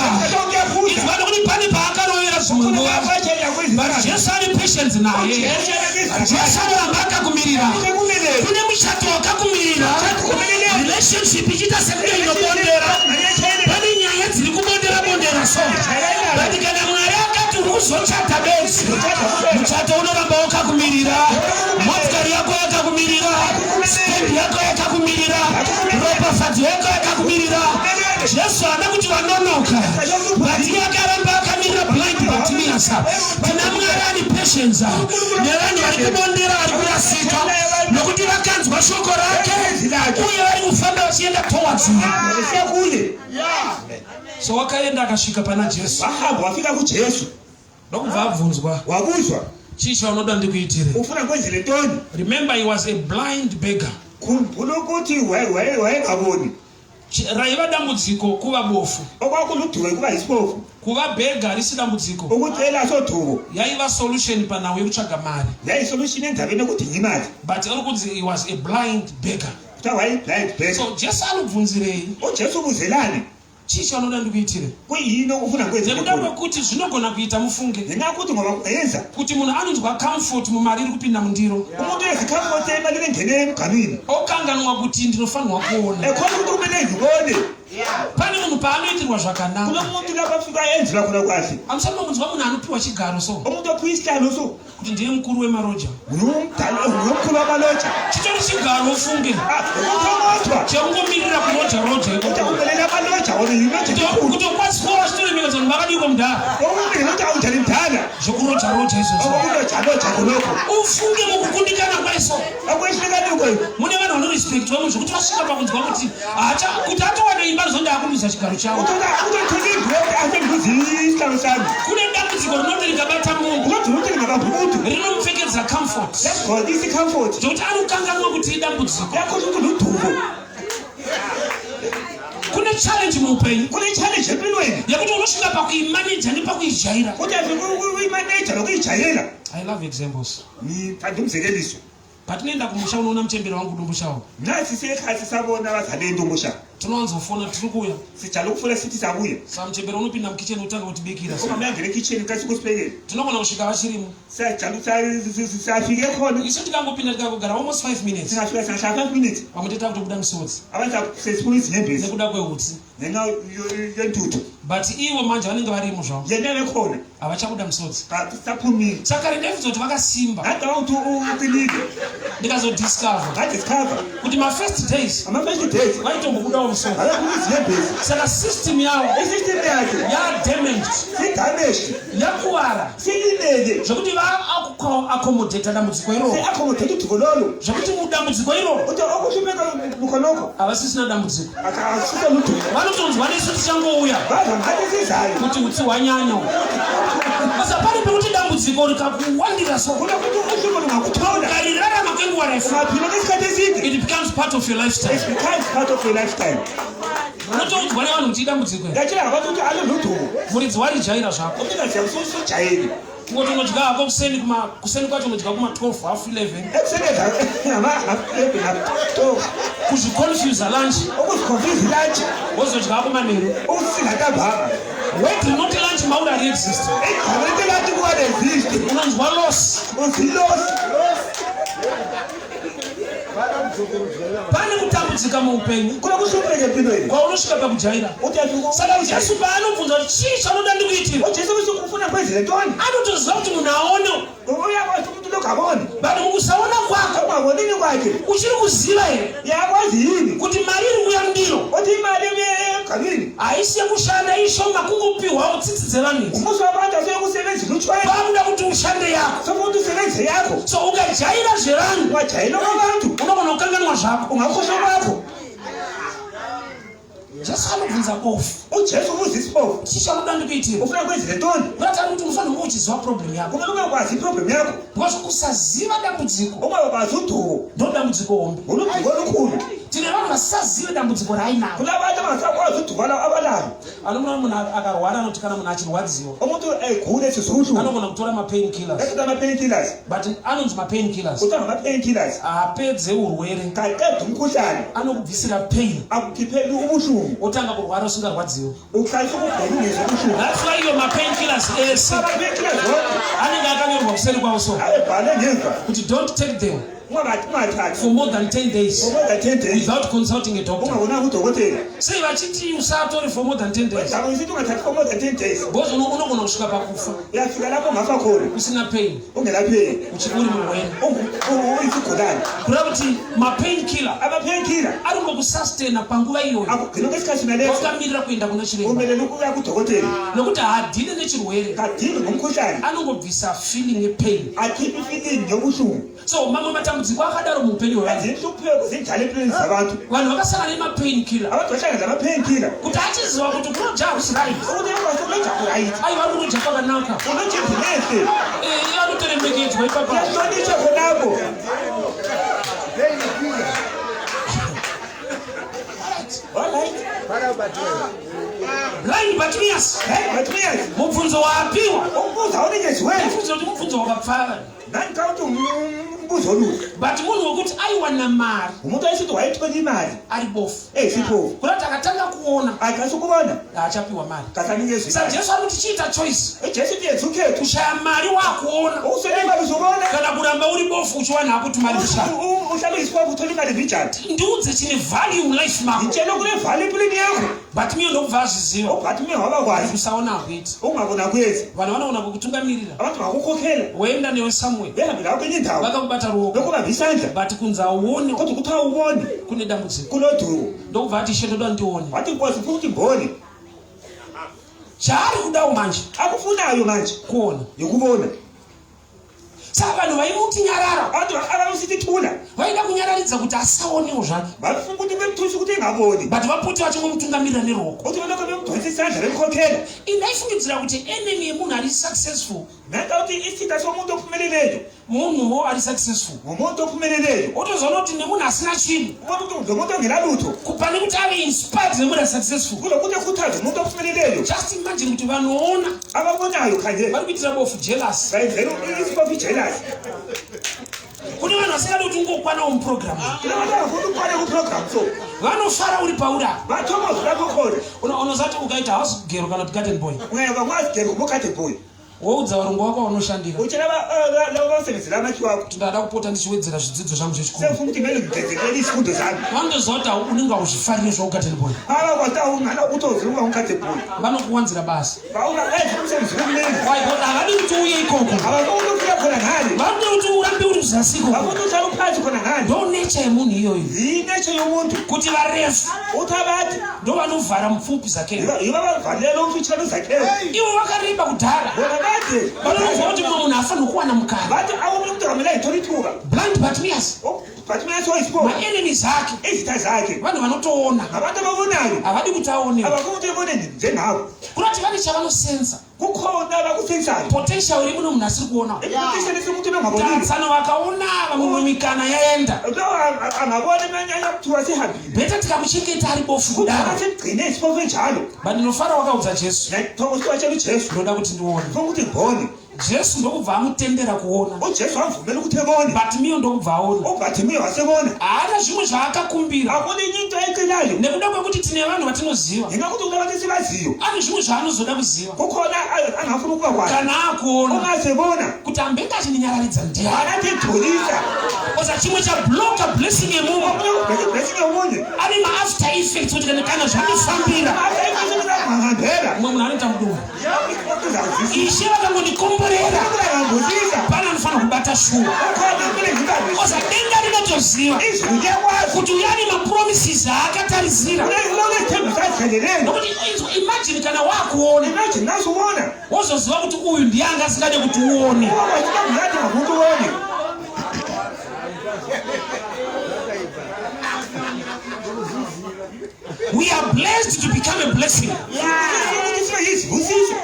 Uyaphutha. Izwa nokuti pane paakarovera zvimwe nguva, but Jesu ane patience naye. Jesu anoramba akakumirira. Kune muchato wakakumirira, relationship ichiita sekunge inobondera, pane nyaya dziri kubondera bondera, so but kana Mwari akati uri kuzochata bedzi, muchato unoramba wakakumirira. Motikari yako yakakumirira, stendi yako yakakumirira, ropafadzo yako yakakumirira. Jesu haana kuti vanonoka, but iye akaramba akamirira blind Bartimaeus. Tina Mwari ane patience nevanhu vari kubondera, vari kurasika, nokuti vakanzwa shoko rake uye vari kufamba vachienda towards him. So wakaenda akasvika pana Jesu, Wahamba wafika kuJesu. Ndokubva abvunzwa, Wabuzwa, "Chii chaunoda ndikuitire?" ufuna ngikwenzele ntoni? Remember, he was a blind beggar. Khumbula ukuthi wayengaboni. Raiva dambudziko kuva bofu. Okwakuluduko kuba yisipofu. Kuva beggar risi dambudziko. Ukucela soduko. Yaiva solution panhau yekutsvaga mari. Yayisolution endabeni yokudinga imali. But uri kunzi he was a blind beggar. Kuthiwa wayi-blind beggar. So Jesu anobvunzirei, UJesu ubuzelani? "Chii chaunoda ndikuitire?" Kuyini okufuna ngikwenzele Nekuda khona? kwekuti zvinogona kuita mufunge Ngenxa yokuthi ngoba kungenza kuti munhu anonzwa comfort mumari iri kupinda mundiro, umuntu uyezikhamfort emalini engene emganwini, okanganwa kuti ndinofanirwa kuona. Ekhona ukuthi kumele ngibone. Pane munhu paanoitirwa zvakanaka. Kunomuntu lapho afika enzelwa khona kahle. Hamusati mamunzwa munhu anopiwa chigaro so. Umuntu ophiwa isihlalo so. Kuti ndiye mukuru wemaroja. Nguye umkhulu wamaloja. Chitori chigaro ufunge. Ah, ukupromotwa. Chekungomirira kuroja roja Ukuthi ikoko. umelela amaloja wona yiloja elikhulu. Kutokwasiwa vachitoremekedza kuti makadiko mudhara. Okumele ukuthi awunjani mdala. Zvekuroja roja izvozvo. Okuloja loja khonokho. Ufunge mukukundikana kweso. Akwehlukanuko. Mune vanhu vanorespectwa munhu zvekuti vasvika pakunzwa kuti hacha kuti atowana imba zvonda akuluza chigaro chavo. Uthola uthola indlu asengiluza isihlalo sami. Kune dambudziko rinoti rikabata munhu Unothi ukuthi ngabamba umuntu. rinomupfekedza comfort. Yagqokisa i-comfort. Zvekuti anokanganwa kuti idambudziko. Yakhohlwa ukuthi ludubo. Kune challenge muupenyu Kune challenge empilweni. yekuti unosvika pakuimaneja nepakuijaira. Uthi uyimaneja nokuyijayela. I love examples. Ngithanda umzekeliso. Patinoenda kumusha unoona muchembere wangu Domboshava. Nasi sekhaya sisabona abazali eNdombosha. Tinowanzofona tiri kuuya. Sijala ukufona sithi sabuya. Saka muchembere unopinda mukicheni otanga kutibikira. Uma uyangena ekhitshini kasi kusibekele. Tinogona kusvika vachirimo. Siyajala siyafike khona. Isu tikangopinda tikangogara almost 5 minutes. Singafika singahlala 5 minutes. Vamwe teta kutobuda misodzi. Abantu sesiphuma izinyembezi. Nekuda kwehutsi. Ngenxa yentuthu. But ivo manje vanenge varimo zvavo. Yena bekhona. Havachabuda misodzi. Saphumile. Saka kare ndaifunga kuti vakasimba. Ngacabanga ukuthi uqinile. Ndikazodiscover. Ngadiscover. Kuti ma-first days. Ama-first days. Vaitombobudawo misodzi. Vayaphuma izinyembezi. Saka system yavo. I-system yakhe. Ya-damaged. Si-damaged. Yakuvara. Silimele. Zvekuti va-accommodate dambudziko iroro. Si-accommodate udubo lolo. Zvekuti mudambudziko iroro. Uthi okuhlupheka khonokho. Havasisina dambudziko. Akasisa ludubo. Vanotonzwa nesu tichangouya. Vaza ngathi sizayo. Kuti utsi hwanyanya. Saka pane pekuti dambudziko rikakuwandira so. Kuna kuti uhlupho lungakuthola. Ukarirarama kwenguva refu. Ungaphila ngesikhathi eside. It becomes part of your lifestyle. It becomes part of your lifestyle. Unotoudzwa nevanhu kuti idambudziko iri. Ngachira abantu ukuthi aloludubo. Muridzi warijaira zvako. Umnikazi usujayele. Kungoti unodya hako kuseni kuma kuseni kwacho unodya kuma 12 half 11. Ekuseni ngama half 11 half 12. Kuzviconfuse lunch. Ukuziconfuse lunch. Wozodya hako manheru. Usinga ntambama. Word rinoti lunch mauri hari exist. Igama lithi lunch kuwa exist. Unonzwa loss. Uziloss. Pane kutambudzika muupenyu. Kuna kuhlupheka empilweni. Kwaunosvika pakujaira. Saka Jesu paanobvunza kuti chii chaunoda ndikuitire? UJesu ufuna kwenzele ntoni? Anotoziva kuti munhu aone. Uyakwazi umuntu lokhu abone. But mukusaona kwako. Ungabonini kwakhe. Uchiri kuziva here? Uyakwazi yini? Kuti mari iri kuuya mundiro. Uthi imali emgamini. Haisi yekushanda ishoma kungopiwawo tsitsi dzevanhu idzi. Umusa wabantu asekusebenza utshwala. Pakuda kuti ushande yako. Sokuthi usebenze yakho. So ukajaira zvevanhu. Wajayela kwabantu. Unogona kukanganwa zvako. Ungakhohlwa kwakho. Jesu anobvunza bofu. UJesu ubuza isiphofu. Chii chaunoda ndikuitire? Ufuna kwenzele ntoni? Kuratidza kuti unofanira kunge uchiziva problem yako. Kumele ungakwazi iproblem yakho. Because kusaziva dambudziko. Ungakwazi udubo. Ndo dambudziko hombe. Uludubo olukhulu. Tine vanhu vasazive dambudziko raainaro. Kulabantu abangasakwazi udubo abalalo. Anomuona munhu akarwara anoti kana munhu achirwadziwa. Umuntu egula esizwa ubuhlungu. Anogona kutora mapain killers. Ethatha ama-pain killers. But anonzi mapain killers. Kuthiwa ngama-pain killers. Haapedze urwere. Kaqeda umkhuhlane. Anokubvisira pain. Akukhiphela ubuhlungu. Wotanga kurwara usingarwadziwi. Uqalisa ukugula ungezwa ubuhlungu. That's why iyo mapain killers ese. Ama-pain killers wonke. Anenge akanyorwa kuseri kwawo so. Ayebhalwe ngemva. Kuti don't take them. Ungathathi. For more than 10 days. For more than 10 days. Without consulting a doctor. Ungabonanga udokotela. Sei vachiti usatori for more than 10 days. Zama isithi ungathathi for more than 10 days. Because unogona kusvika pakufa. Uyafika lapho ungafa khona. Usina pain. Ungela pain. Uri murwere. Uyisigulane. Kureva kuti mapain killer. Ama-pain killer. Ari kungokusustaina panguva iyoyo. Akugcina kwesikhathi naleso. Wakamirira kuenda kuna chiremba. Umelele ukuya kudokotela. Nokuti haadhile nechirwere. Kadhili ngomkhuhlane. Anongobvisa feeling yepain. Akhiphe ifeeling yobuhlungu. So mamwe matambudziko akadaro muupenyu hwevanhu. Zinhlupheko zinjalo empilweni zabantu. Vanhu vakasangana nemapain killer. Abantu bahlangana nama-pain killer. Kuti achiziva kuti kuroja hakusi right. Ukuthi uyakwazi ukuloja kuright. Aiwa vari kuroja kwakanaka. Uloja endlini enhle. Eh, vanotoremekedzwa ipapa. Uyahlonishwa khonapho. Alright. Blind Bartimaeus. Hey, Bartimaeus. Mubvunzo waapiwa. Umbuzo awunikeziweyo. Ndaifunza kuti mubvunzo wakapfava. Ndandicabanga ukuthi Umbuzo olubi. But munhu wekuti aiwana mari Umuntu wayesithi wayethola imali ari bofu, eyisiphofu. kurati akatanga kuona Akase ukubona haachapiwa mari. kasanikezwa. Saka Jesu ari kuti chiita choice, uJesu uthi yenza ukhetho. kushaya mari wakuona Uswele imali uzobona. kana kuramba uri bofu uchiwana hako tumari tushaya. Uhlale uyisiphofu uthola imali mbijana. Ndiudze chine value mulife mako. Ngitshela kune value empilweni yakho. But miyo ndokubva azviziva Ubathi mina wabakwazi kusaona hakuiti. ungabona kwezi. Vanhu vanoona kukutungamirira, Abantu bakukhokhela woenda newe somewhere, behambe lawo kwenye indawo vakakubata ruoko, bekubamba isandla but kunzi hauone kodwa kuthiwa ubone kune dambudziko. kuloduko. Ndokubva ati, Ishe, ndoda ndione. Wathi Nkosi ufuna ukuthi ngibone. Chaari kudawo manje Akufunayo manje kuona. yikubona. Saka vanhu vaimuti nyarara, Abantu abamsithi thula vaida kunyararidza kuti asaonewo zvake, bafuna ukuthi bemthuse ukuthi engaboni. but vapoti vachingomutungamirira neruoko. Uthi belokhu bemdonsa isandla bemkhokhela. Indaifungidzira kuti enemy yemunhu ari successful, Nanka uthi isitha somuntu ophumeleleyo munhuwo ari successful, ngumuntu ophumeleleyo. otozoona kuti nemunhu asina chinhu, Ubona ukuthi lo muntu ongenalutho pane kuti ave inspired nemunhu ari successful. kulokuthi ekhuthaze umuntu ophumeleleyo. Just imagine kuti vanoona Ababonayo khanje vari kuitira bofu jealous. bayenzela isiphofu ijealous. Kune vanhu vasingadi kuti ungokwanawo muprogramu, Kulabantu abafuna ukukwana kuprogram so vanofara uri pauri apa. bathokoze lapho khona. Unozati ukaita house girl kana kuti garden boy, Ungayaba kwazi ngobokade boy. Woudza varungu vako vanoshandira Utshela laba basebenzela amakhiwa akho. kuti ndada kupota ndichiwedzera zvidzidzo zvangu zvechikoro. Sengifuna ukuthi kumele ngigezelele izifundo zami. Vanotoziva kuti unenge hauzvifariri zvaugarden boy, Abakwazi awungana ukuthi uzoba ungade boy. vanokuwanzira basa. Bawungayenza umsebenzi omningi. Why? Because havadi kuti uuye ikoko, Abafuni ukufika khona ngale. vanoda kuti urambe uri kuzasi ikoko. Bafuna uhlale uphansi khona ngale. Ndo nature yemunhu iyoyo, Yinetshe yomuntu. kuti varefu Uthi abade ndo vanovhara mupfupi Zakeo. yibo abavalela umfitshane uZakheo. Ivo vakareba kudhara, Bona bade vanonzwa kuti mumwe munhu afanirwa kuwana mukana. bathi awumuntu umuntu akamele ayithole ithuba. Blind Bartimaeus, Bartimaeus wayisiphofu. maenemies ake Izitha zakhe vanhu vanotoona, ngabantu ababonayo. havadi kuti aonewe. Abafuni ukuthi bebone njengabo. Kurati vane chavanosensa, Kukhona abakusensayo. potential iri muno munhu asiri kuona. Ipotential esomuntu engabonile. Tatsano vakaona vamwe mikana yaenda, Lo angabona imanyanya kuthiwa sihambile. Better tikamuchengeta ari bofu kudaro. Kudala simgcine isiphofu enjalo. But ndinofara wakaudza Jesu, Ngiyathokoza watshela uJesu. ndoda kuti ndione. Ufuna ukuthi ngibone. Jesu ndokubva amutendera kuona. UJesu wamvumela ukuthi ebone. Bartimaeus ndokubva aona. UBartimaeus wasebona. Haana zvimwe zvaakakumbira, Akuna enye into ayicelayo. nekuda kwekuti tine vanhu vatinoziva, Ngenxa yokuthi kunabantu esibaziyo. ane zvimwe zvaanozoda kuziva Kukhona angafuna ukuba kwazi. kana akuona Uma sebona kuti ambenge achininyaradza ndiani. anathi egcolisa. Oza chimwe chabloka blessing yemumwe, Omunye ubheke iblessing yomunye. ane maafter effects kuti kana zvandifambira, Angahambela. mumwe munhu anoita mudumbu. Uzazisa. Ishe vakangondikomborera, Angambusisa. pane anofanira kubata shuwa. Ukhona kumele ngibambe. Oza denga rinotoziva Izulu liyakwazi. kuti uyu ane mapromises aakatarisira. Kunezithembiso azikhangelele. Nokuti imagine kana wakuona, Imagine nasubona. wozoziva kuti uyu ndiye anga asingade kuti uone. Ubona ngamuntu ubone. We are blessed to become a blessing, Ukuthi sibe yizibusiso.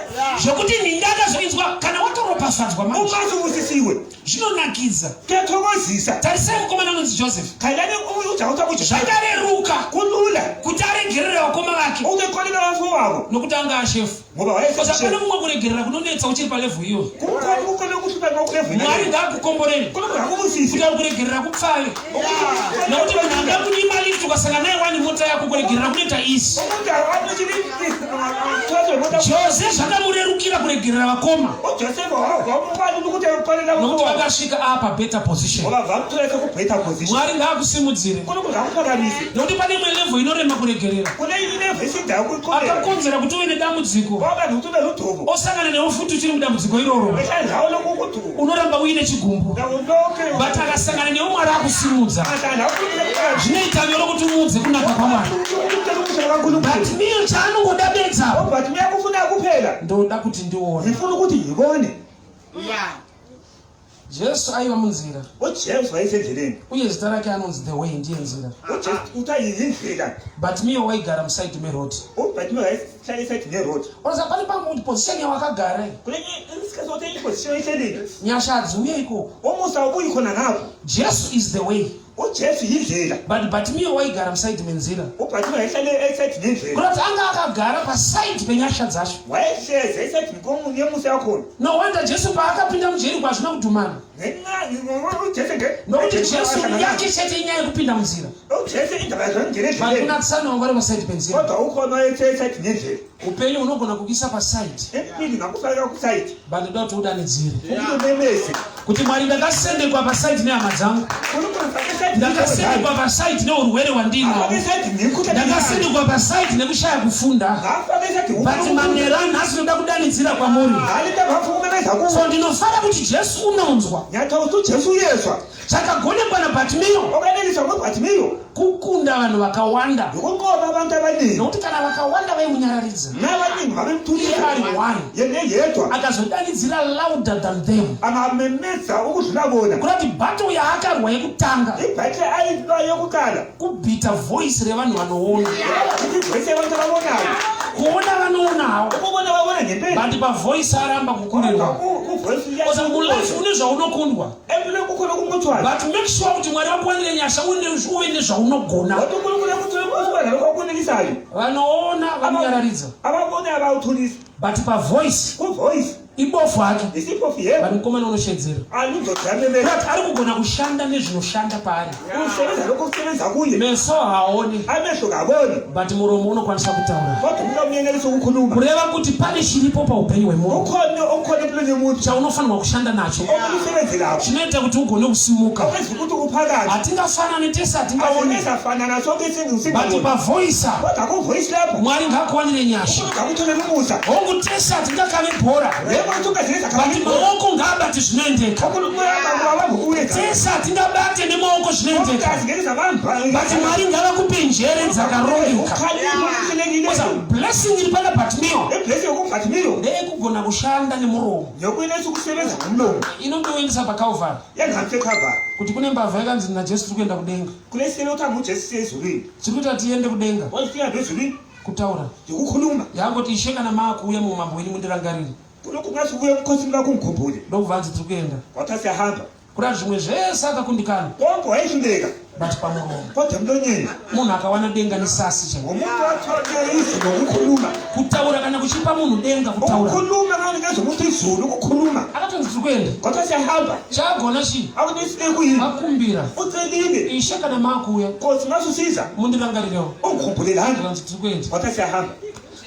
zvokuti ndingakazoinzwa kana watoropafadzwa manje, Uma subusisiwe zvinonakidza. kuyathokozisa. Tarisai mukomana anonzi Joseph. Khalani uJakobe kuJoseph. Zvakareruka Kulula kuti aregerere vakoma vake, ukuthi ekholela abafowabo nokuti anga ashefu. ngoba Saka pane wayeseshe. kumwe kuregerera kunonetsa uchiri palevel iyoyo. Kukhona kukhona ukuhlupha ngokulevela. Mwari ngaakukomborere Kukhona ngakubusisi. kuti ari kuregerera kupfave, nokuti munhu angakunyima lift ukasangana naye wani mota yako, kuregerera kunoita isi. Umuntu amuchiri thozo mota. Jose zvakamurerukira kuregerera vakoma, uJoseph wamukwana ukuthi ekholela nokuti abafowabo vakasvika apa better position. ngoba vamthola sekubetha position. Mwari ngaakusimudzire, Kukhona ngakuphakamise. nokuti pane imwe level inorema kuregerera. Kune ilevel esindayo kuyiqolela. Akakonzera kuti uve nedambudziko, Ngoba nokuthi ube ludubo. osangana newe futi uchiri mudambudziko iroro, Ehlanzawo lokukudubo. unoramba uine chigumbu. Nawo lonke. But akasangana newe Mwari akusimudza, zvinoita nyoro kuti umuudze kunaka kwaMwari. But miyo chaanongoda bedza, But uyakufuna kuphela. ndoda kuti ndione. Ngifuna ukuthi ngibone. Jesu aiva munzira, uJesu wayesendleleni. Uye zita rake anonzi the way, ndiye nzira. uJesu kuthiwa yindlela. But miyo waigara musaidi meroad. UBartimaeus wayehlala esayidini yeroad. Oza pane pamwe position yawakagara iyi, Kulenye isikhathi sokuthi iposition ehlelile. Nyasha hadziuye ikoko. Umusa ubuyi khona ngapho. Jesu is the way, uJesu yindlela. But Bartimaeus waigara musaidi menzira. UBartimaeus wayehlale esayidini yendlela. Kurati anga akagara pasaidi penyasha dzacho. Wayehlezi esayidini komunye yemusa yakhona. No wonder Jesu paakapinda muJeriko hazvina kudhumana. Ngenxa uJesu nge Nokuti Jesu yake chete inyaya yekupinda munzira. uJesu indaba yazongena But endleleni. kuna tsano vanga vari pasaidi penzira. Kodwa ukhona oyethe esayidi nendlela. Upenyu hunogona kukuisa pasaidi, Empilo ingakufaka kusayidi. but ndoda kuti udanidzire Ukuthi umemeze. kuti Mwari, ndakasendekwa pasaidi nehama dzangu, uNkulunkulu ufake esayidi. ndakasendekwa pasaidi neurwere hwandinahwo, Afake esayidi nemikhuhlane. ndakasendekwa pasaidi nekushaya kufunda. Ngafake esayidi But uNkulunkulu. manheru anhasi ndoda kudanidzira kwamuri. Ngale nto ngafuna ukumemeza kuwo. So ndinofara kuti Jesu unonzwa. Ngiyathokoza ukuthi uJesu uyezwa. Chakagonekwa naBhatimiyo Okwaneliswa nguBhatimiyo kukunda vanhu vakawanda, ukunqoba abantu abaningi. nokuti kana vakawanda vaimunyararidza, Nabaningi iye babemthulisa. ari one Yena eyedwa akazodanidzira louder than them. angamemeza ukudlula bona. Kurati battle yaakarwa yekutanga Ibhathe ayilwa yokuqala. kubhita voice revanhu vanoona, Ivoice yabantu ababonayo. kuona vanoona hawo, Ukubona babona ngempela. but pavoice aramba kukurirwa. Kuvoice Osa mulife une zvaunokundwa, Empilweni kukhona okunqotshwayo. but make sure kuti Mwari vakuwanire nyasha uve nezvaunogona. Kodwa uNkulunkulu akuthole nalokho akunelisayo. Vanoona vanonyararidza, Ababona abawuthulisa. but pavoice Kuvoice ibofu hake, isiphofu yebo. but mukomana unoshedzera. Aluzojamemeza. But ari kugona kushanda nezvinoshanda paari. Usebenza lokho okusebenza kuye. Meso haaoni, Amehlo kaboni. but muromo unokwanisa kutaura. Kodwa umlomo uyenelisa ukukhuluma. Kureva kuti pane chiripo paupenyu hwemunhu Kukhona okukhona empilweni yomuntu. chaunofanirwa kushanda nacho, Okumele usebenze lapho. chinoita kuti ugone kusimuka. Okwenza ukuthi uphakathi. Hatingafanani tese, hatingaoni, Asingezafanana sonke but singaboni. pavoisa Kodwa kuvoice lapho. Mwari ngaakuwanire nyasha. UNkulunkulu akutholele umusa. Hongu, tese hatingakave bhora, Yebo ukuthi ungazenza but kabili. maoko ngaabate zvinoendeka. uNkulunkulu akabamba uyenza. Tese hatingabate nemaoko zvinoendeka, Ungazingeza bamba. but Mwari ngavakupe njere dzakarongeka. Ukhalipho Osa okuhlelekileyo. blessing iri pana Bhatimiyo Iblessing yokuBhatimiyo ndeyekugona kushanda nemuromo. yokuyenelisa ukusebenza ngomlomo. Inondoendesa paCalvary Yangathi eCalvary. kuti kune mbavha yakanzi naJesu tiri kuenda kudenga. Kuleselo kuthiwa nguJesu siya ezulwini. Tiri kuita tiende kudenga Wayefika ezulwini kutaura. yokukhuluma. Yangoti, Ishe, kana maakuuya muumambo hwenyu mundirangarire. Kulokhu ngathi ubuye emkhosini bakho ungikhumbule. Ndokubva hanzi tiri kuenda. Kwathiwa siyahamba. Kuda zvimwe zvese akakundikana, Konke wayehluleka. but pamuromo Kodwa emlonyeni munhu akawana denga nesasi chaiwo. ngomuntu wathola izulu ngokukhuluma. Kutaura kana kuchipa munhu denga, kutaura. Ukukhuluma kanikeza umuntu izulu ukukhuluma. Akatonzi tiri kuenda. Kwathiwa siyahamba. Chaagona chii? Akunisile kuyini? Akumbira, Ucelile. Ishe, kana maakuuya Nkosi ngasusiza. mundirangarirewo. Ungikhumbulelani? Ndikanzi tiri kuenda. Kwathiwa siyahamba.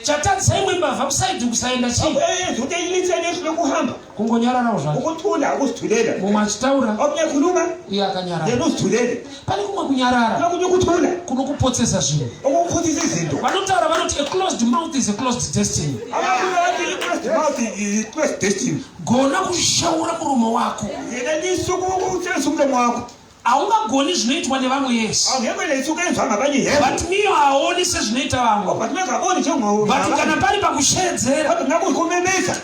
Chatadzisa imwe mbavha kusaidhi kusaenda chii? Eyenza ukuthi ilitheni ehlule kuhamba. Kungonyararawo zvake. Ukuthula ukuzithulela. Mumwe achitaura, Omunye ekhuluma iye akanyarara. yena uzithulele. Pane kumwe kunyarara Lokunye ukuthula kunokupotsesa zvinhu. okukhuthisa izinto. Vanotaura vanoti a closed mouth is a closed destiny. Abantu bathi i-closed mouth i-closed destiny. Gona kushaura muromo wako. Yena lisuku ukusebenzisa umlomo wakho. Haungagoni zvinoitwa nevamwe yese. Angeke lesuku enziwa ngabanye yebo. But miyo haoni sezvinoita vamwe. But mengaboni njengo. But kana pari pakushedzera, Kodwa ngakuyikumemeza.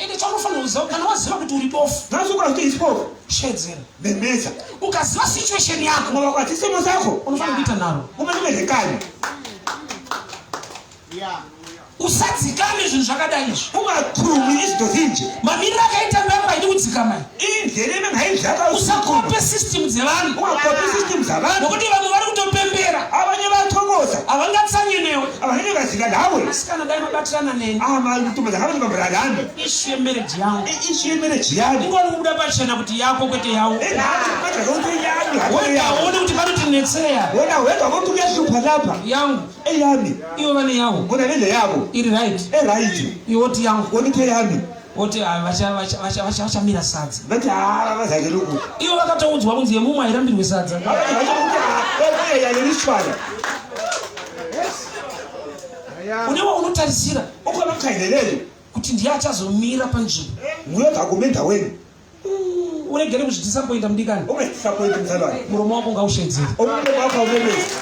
ende chaunofanira kuziva, kana waziva kuti uri bofu, Ngasuku ukuthi isiphofu shedzera. memeza. Ukaziva situation yako, Ngoba kwathi isimo sakho unofanira kuita nharo. kumele ube lenkani. Usadzikame zvinhu zvakadai izvi. Ungathumi izinto zinje. Mamiriro akaita mba yako haidi kudzikama. Indlela ebengayidlaka Usakope system dzevanhu, Ungakopi isystem zabantu. nokuti vamwe vari kutopembera, Abanye bayathokoza. havangatsanye newe. Abangeke bazila lawe. Asi kana dai mabatirana neni, Amantombazana ngabe nibambela lami. issue yemarriage yangu I-issue yemarriage yami. ingori kubuda pachena kuti yako kwete yavo. Engathi manje ukuthi yami Wega hayi yami. aone kuti panotinetseya. Wena wedwa kodwa uyahlupha lapha. Yangu, Eyami. ivo vane yavo Bona lendle yabo. iri right, Eright. iwe oti yangu, Wona uthe yami. oti "Ah, vachamira sadza. Bathi hayi abazakele ukudla. Ivo vakatoudzwa kunzi yemumwe hairambirwe sadza. Abanye basho ukuthi hayi yalela isitshwala. Une waunotarisira Ukhona omkhangeleleyo. kuti ndiye achazomira panzvimbo. Nguye ozakuma endaweni. Uregere kuzvidisappointa, mudikani. Ungadisappointi mzalwane. Muromo wako ngaushedzere. Umlomo wakho awumemezi.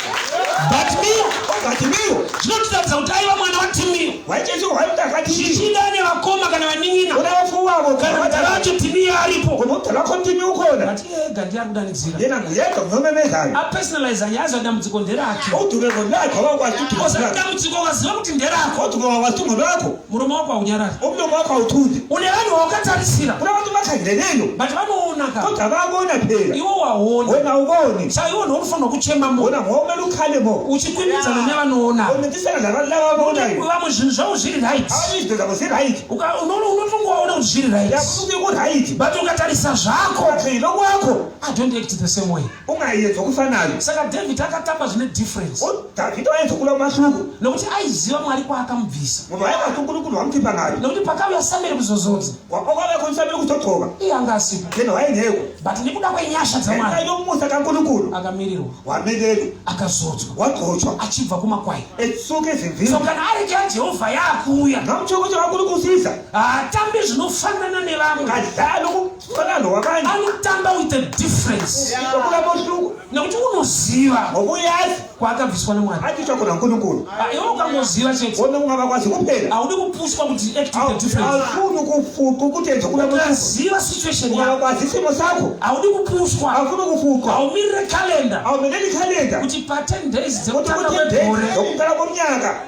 Bhatimiyo Ungathimiyo. zvinotiratidza kuti aiva mwana waTimiyo. Wayetshetshe wayemntakathimiyo. Zvichida nevakoma kana vanin'ina, Unabafowabo kana mudhara wacho Timiyo aripo, Ngoba umdala wakho Timiyo ukhona. but iye ega ndiye ari kudanidzira. Yena nguyedwa nguyomemezayo. Apersonaliza nyaya, dambudziko nderake. Udume ngolwakhe wakwazi udume Osa ngolwakhe. dambudziko ukaziva kuti nderako, Udume wakwazi ngolwakho. muromo wako haunyarari. Umlomo wakho awuthuli. Une vanhu vawakatarisira, Kunabantu bakhangeleleyo. but vanoona ka. Kodwa bayabona phela. Iwo waona. Wena awuboni. Saka iwo ndounofanirwa kuchema mo Wena ngomele ukhale mo. uchikwimidzana nevanoona. Uncintisana laba ababonayo. Vamwe zvinhu zvavo zviri right. Abanye izinto zabo ziright. Unotongovaona kuti zviri right. Yakuthi ku Kuright. But ukatarisa zvako, Ungagxili okwakho, I don't act the same way. Ungayenzi okufanayo. Saka David akatamba zvine difference. UDavide wayenza kula umahluko. Nokuti aiziva Mwari kwaakamubvisa. Ngoba wayengazi uNkulunkulu wamkhipha ngayo. Nokuti pakauya Samueri kuzozodza, Okwabe khona uSamuyeli kuzogcoba, iye anga asipo. Yena wayengekho. But nekuda kwenyasha Ngenxa dzaMwari yomusa kaNkulunkulu, akamirirwa, wamelelwa, akazodzwa wagcotshwa achibva kumakwai. Esuka ezimvini. So kana areka yaJehovha yaakuuya, Nomtsho ukuthi kaNkulunkulu usiza, haatambi zvinofanana nevamwe. Kadlali okufana nowabanye. Anotamba with a difference. Okulamohluko. Nekuti unoziva Ngoba uyazi kwaakabviswa naMwari. akhishwa khona uNkulunkulu. Ah, iwe ukangoziva chete, Wona ungabakwazi kuphela. haudi kupushwa kuti act with the difference. Awufuni ukufuqa ukuthi yenze kulamohluko. Ukaziva situation yako, Ungabakwazi isimo sakho. haudi kupushwa. Awufuni ukufuqwa. Haumirire calendar Awumeleli ikhalenda. kuti pa10 days Ukuthi dzekutanga ku-10 days kwegore. zokuqala komnyaka.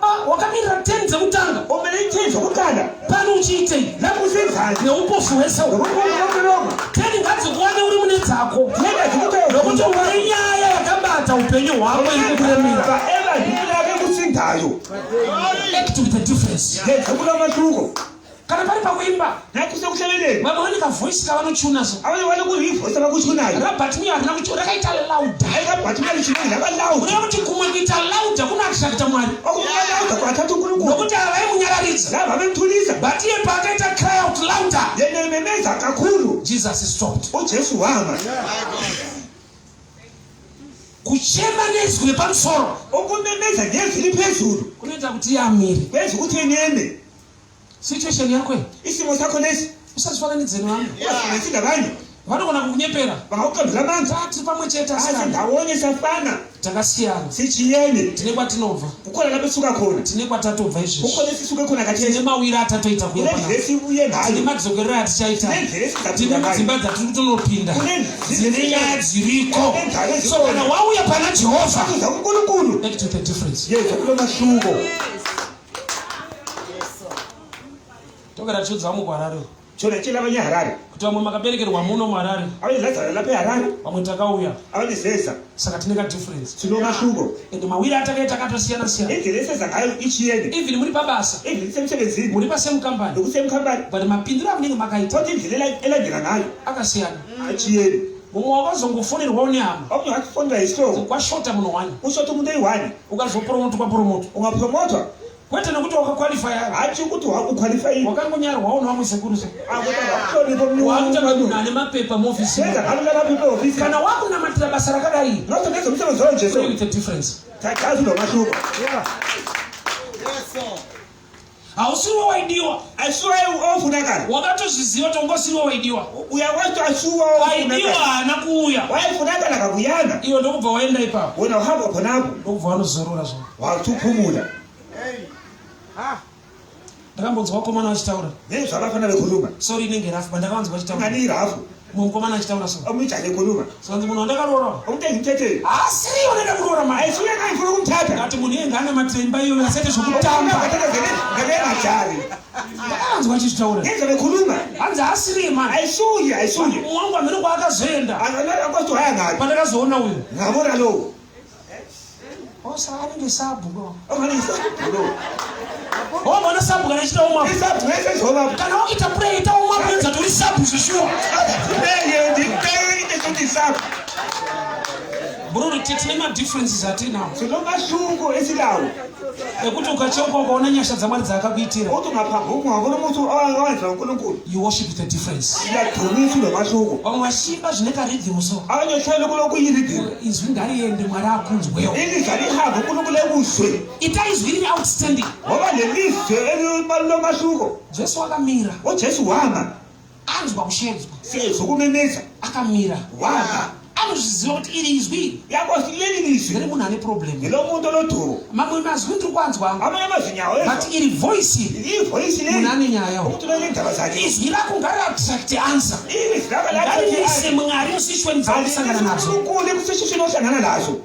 Ah, wakamirira 10 dzekutanga. Umele i-10 zokuqala. Pano uchiitei? Lapho usenzani? Neupofu hwese uhu. Nokukhuluma. 10 ngadzikuwane uri mune dzako, Tena zikuthi nokuti une nyaya yakabata upenyu hwako iri kukuremera. Ebandleni lakhe kusindayo. Act with a difference. Yenza kulamahluko. Kana pari pakuimba, Nakho sekuhlabeleni. vamwe vane kavoisi kavanochuna so. Abanye balokuyivoice abakuchunayo. RaBhatimiyo harina kuchuna, rakaita louder. Ayikabhathi imali labalawuda. Kureva kuti kumwe kuita louder kunoattracta Mwari. Okubalawuda kwathatha uNkulunkulu. Nokuti havaimunyararidza. Laba bemthulisa. But iye paakaita cry out louder, Yena ememeza kakhulu. Jesus stopped. UJesu wama. Kuchema nezwi repamusoro Ukumemeza ngezwi liphezulu. kunoita kuti iye amire. Kwenza ukuthi eneme. Situation yako iyi, Isimo sakho lesi. usazvifananidze nevamwe. Ungafanisi nabanye. Vanogona kukunyepera. Bangakuqambela amanga. Tiri pamwe chete, asikana. Asindawonye safana. Takasiyana. Sitshiyene. Tine kwatinobva. Kukhona lapho esuka khona. Tine kwatatobva izvezvi. Kukhona esisuke khona Tine khathesi. mawiri atatoita kuya Kunendlela panapa. esibuye Tine ngayo. madzokerero atichaita. Kunendlela esizaphila Tine ngayo. dzimba dzatiri kutonopinda. Dzine nyaya dziriko. Kunendlela So kana wauya pana Jehovha, Uza kuNkulunkulu. act with a difference. Yenza kulomahluko. Togara tichiudza vamwe kuHarare Tshona tshela abanye eHarare. kuti vamwe makaberekerwa muno muHarare, Abanye lazalwa lapha eHarare. vamwe takauya, Abanye seza. saka tine kadifference. Sinomahluko. Ende mawiri atakaita akatosiyana siyana. Indlela eseza ngayo itshiyene. Even muri pabasa, Indlela isemsebenzini. muri pasame company, Nokusame company. but mapindiro amunenge makaita Kodwa indlela elandela ngayo akasiyana. atshiyene. Mumwe wakazongofonerwawo nehama, Omunye wakufonela yisihlobo. kwashota munhu wani, Ushota umuntu oyi-one. ukazopromotwa promotwa, Ungapromotwa. kwete nekuti wakaqualifya, Hatshi ukuthi uqualifyile. wakangonyarwawo nevamwe sekuru so. Akuhlonipha Wakuita munhu omunye. ane mapepa muofisi. Senza ngalo lapha ehhovisi. Kana wakunamatira basa rakadai, Nokho ngenza umsebenzi onje so. pray with a difference. Thathazi lomahluko. Hausiriwo waidiwa. Ayisuwe ofunakala. Wakatozviziva kuti ungosiriwo waidiwa. Uyakwazi ukuthi asuwa Waidiwa ofunakala. haana kuuya. Wayefunakala kakuyana. Iwe ndokubva waenda ipapo, Wena uhamba khonapho. ndokubva wanozorora zvavo. Wathi uphumula. Ndakambonzwa vakomana vachitaura. Ngezwa abafana bekhuluma. Sorry, inenge rafu, but ndakavanzwa vachitaura. Ingani irafu. Mumwe mukomana achitaura so, Omunye ujake ekhuluma. sanzi munhu wandakaroora Umuntu engimthethele. haasiriwo nenda kuroora mai. Ayisuye engangifuna ukumthatha. Ngati munhu iye ngaanamatira imba iyoyo, asaite zvokutamba. Ngakengajali. Ndakavanzwa achizvitaura. Ngezwa bekhuluma. Hanzi haasiriye mani. Ayisuye, ayisuye. Mumwe wangu amene kwaakazoenda, Akwazi waya ngaphi. pandakazoona uyu, Ngabona lowo. osa anenge sabhuku. Ongani isabhu lowo. Wamboona sabhuku kana achiita umwapo? Isabhu esezoba. Kana wakuita pray, ita umwapo yenza kuti uri sabhuku zveshuwa. Ndeye ndikuti ukuthi isabhu. Bro, tine madifferences atinawo Sinomahluko esilawo. ekuti ukacheuka ukaona nyasha dzaMwari dzaakakuitira, Uthi ungaphambuka ungabona umuntu owenza uNkulunkulu. you worship the difference. Uyadumisa lomahluko. Vamwe vachiimba zvine karidhimu so. Abanye uhlelo kulokhu yiridhimu. Izwi ngariende, Mwari akunzwewo. Ilizwi lihambe uNkulunkulu ekuzwe. Ita izwi riri outstanding. Ngoba lelizwe elilomahluko. Jesu akamira. UJesu wama. Anzwa kushedzwa, Sezwa ukumemeza. akamira. Wama. Anozviziva kuti iri izwi iri Uyakwazi leli lizwi. ndere munhu ane problem. Ngelomuntu olodumo. Mamwe mazwi ndiri kuanzwa angu, Amanye amazwi nyawo but iri voice iri, ivoyisi munhu leli. ane nyaya. Umuntu lonendaba zakhe. Izwi rako ngariattract answer. Ilizwi lakho Ngarimise Mwari musituation dzauri kusangana nadzo. uNkulunkulu ekusishishini ohlangana nazo.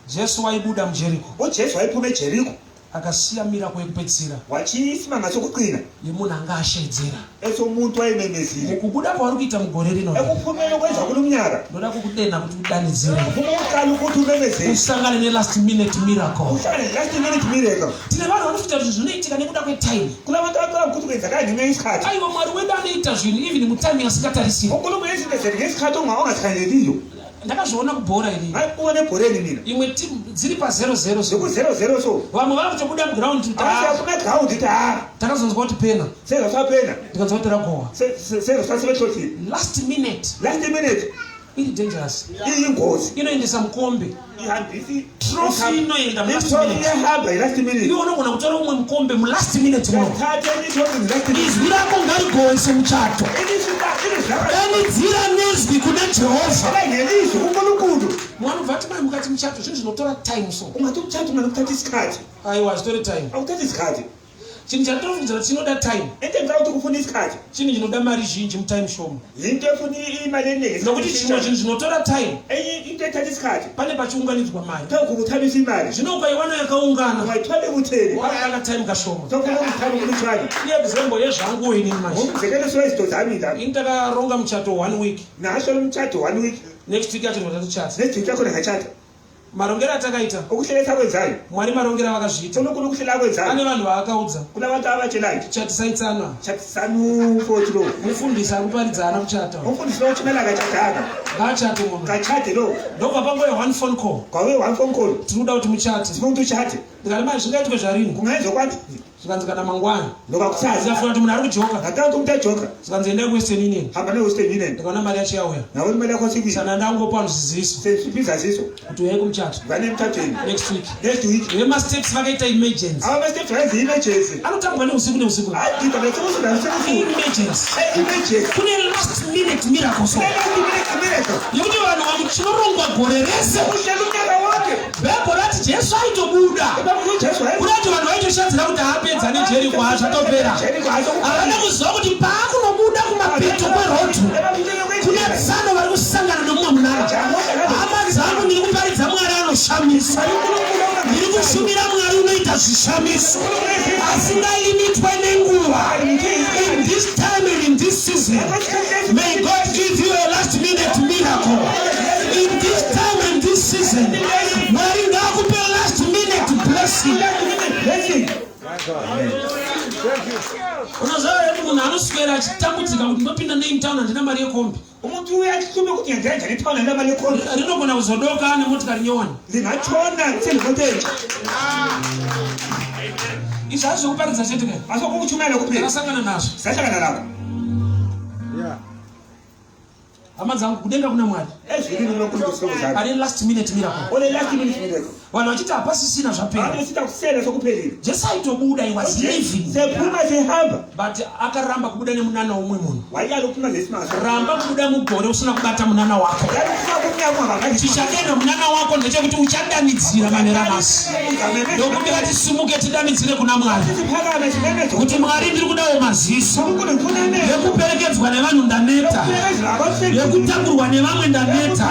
Jesu waibuda muJeriko. UJesu wayephuma eJeriko. Akasiya miracle yekupedzisira Watshiya isimanga sokugcina yemunhu anga ashedzera. Esomuntu wayememezile. Mukubuda kwauri kuita mugore rino, Ekuphumeni okwenza kulo mnyaka, ndoda kukudena kuti udanidzire, ufuna ukuqala ukuthi umemezele, usangane nelast minute miracle. Uhlangane last minute miracle. Tine vanhu vanofunga kuti zvinoitika nekuda kwetime. Kulabantu abacabanga ukuthi kwenzakala ngenxa yesikhathi. Aiwa, Mwari wedu anoita zvinhu even mutime asingatarisiri. UNkulunkulu izinto zethu ngesikhathi ongazikhangeleliyo. Ndakazviona kubhora ini. Ngayibona ebholeni mina. Imwe team dziri pa 0-0 so. Ziku 0-0 so. Vamwe vari kutobuda muground kuti ah, Asiyafuna ground ithi ha. Takazonzwa kuti pena. Sezosapena. Ndikanzwa kuti ragowa. Sezosasebethothile. Last minute. Last minute. Iri dangerous. Iyingozi. Inoendesa mukombe. Ihambisi. Trophy inoenda mulast Itrophy minute. iyahamba i-last minute. Iwe unogona kutora umwe mukombe mulast minute muno. Thatha itrophy last minute. Izwi rako ngarigoise muchato. Ilizwi ilizwi lakho. Danidzira nezwi kuna Jehovha. Ngelizwi kuNkulunkulu. Mwana ubva ati mai mukati muchato zvinhu zvinotora time so. Ungathi umtshato ungani kuthatha isikhathi. Aiwa, hazvitori time. Awuthathi isikhathi. Chinhu chatinofungidzira kuti chinoda time, Into engicabanga ukuthi kufuna isikhathi, chinhu chinoda mari zhinji mutime shoma. Yinto efuna imali eningi. Nokuti chimwe chinhu zvinotora time, Enye into ethatha isikhathi, pane pachiunganidzwa mari. Kuthiwa kuthabisa imali. Zvino ukaiwana yakaungana, Ungayithola ekutheni, wakaka time kashoma. Sokufuna ukuthaba umthwalo. Iexample yezvangu inini manje. Ngumzekeliso wezinto zami la. Ini takaronga muchato one week. Nasho umtshato one week. Next week yacho tatochata. Next week yakhona ngachata. Marongero atakaita, Ukuhlela esakwenzayo, Mwari marongero avakazviita, uNkulunkulu ukuhlela akwenzayo, ane vanhu vaakaudza, Kulabantu abatshelayo, chatisaitsana. Chatisanu futhi lo. Mufundisi ari kuparidza haana kuchata. Umfundisi lo uthumela akatshadanga. Ngaachate munhu. Kachade lo. Ndobva pangoya one phone call, Kwawe one phone call. tiri kuda kuti muchate. Sifuna ukuthi uchate. Ndikati mai, zvingaitwe zvarini? Kungenziwa kwani? Zvikanzi kana mangwana. Loba kusasa. Ndikafunga kuti munhu ari kujoka. Ngacabanga ukuthi umuntu ejoka. Zvikanzi endai kuWestern Union. Hamba ne-Western Union. Ndikaona mari yacho yauya. Ngabona imali yakho sibili. Saka ndangopa vanhu zviziviso Sesiphi izaziso? Kuti uyai kumuchato Vane emtshatweni. Next week. Next week. Vemasteps vakaita emergency. Ama-steps ayenza i-emergency. Anotambwa neusiku neusiku. Hayi, gida bese kusuku. Emergency. Emergency. Kune last minute miracle so Last minute miracle. yekuti vanhu vangu chinorongwa gore rese. Uhlela unyaka wonke. Bhaibheri rati Jesu aitobuda. Baba uJesu waye. Kuda kuti vanhu vaitoshadzira kuti apedza neJeriko, hazvatopera. Jeriko hazo. Havana kuziva kuti paakunobuda kumapeto kweroad kuna tsano vari kusangana nemumwe munana. Hama dzangu, ndiri kuparidza Mwari anoshamisa. Ndiri kushumira Mwari unoita zvishamiso asingalimitwe nenguva. In this time and in this season, may God give you a last minute miracle. In this time and this season, Mwari ngaakupe last minute blessing. Blessing. Unoziva here kuti munhu anoswera achitambudzika kuti ndopinda nei mutown, handina mari yekombi? Umuntu uyahluphe ukuthi ngenza kanjani ethawuni andina mali yekhona. Rinogona kuzodoka nemotikari nyowani. Lingatshona senemoto entsha. Izvi hazvi zvekuparidza chete ka. Asokukuchumela kuphela. Ndakasangana nazvo. Sahlangana nakho. Hama dzangu, kudenga kuna Mwari Ezulwini kunoNkulunkulu sihlobo zami. Ane last minute miracle. Ole last minute miracle. Vanhu vachiti hapasisina, zvapera. Abantu besithi akusele, sokuphelile. Jesu aitobuda, he was living, Sephuma sehamba. But akaramba kubuda nemunana womumwe munhu. Wayala ukuphuma nesimanga. Ramba kubuda mugore usina kubata munana wako. Yala ukuphuma kumnyaka ungabamba. Chichadenda munana wako ndechekuti uchadanidzira manera nhasi. Ndokumbira tisimuke tidanidzire kuna Mwari Siphakame simemeze. Kuti Mwari, ndiri kudawo maziso. uNkulunkulu ngifuna amehlo. Yekuperekedzwa nevanhu ndaneta. Yekutangurwa nevamwe ndaneta.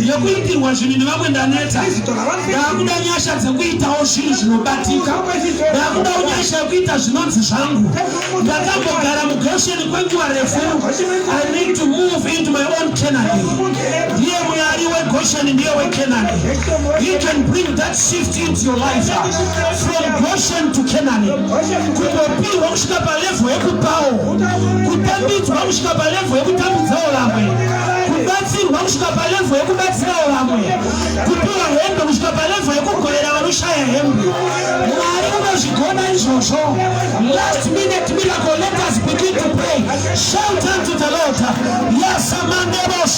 Yekuitirwa zvinhu nevamwe ndaneta. Ndakuda nyasha dzekuitawo zvinhu zvinobatika. Ndakuda nyasha yekuita zvinonzi zvangu. Ndakambogara muGosheni kwenguva refu. I need to move into my own Canaan. Ndiye Mwari weGosheni, ndiye weCanaan. He can bring that shift into your life from Goshen to Canaan. Kungopirwa kusvika palevel yekupawo, kutambidzwa kusvika palevel yekutambidzawo vamwe, kubatsirwa kusvika palevel yekubatsirawo vamwe, kupiwa hembe kusvika palevel yekugovera vanoshaya hembe. Mwari unozvigona izvozvo. Last minute miracle. Let us begin to pray. Shout unto the Lord. Yasamandebosha.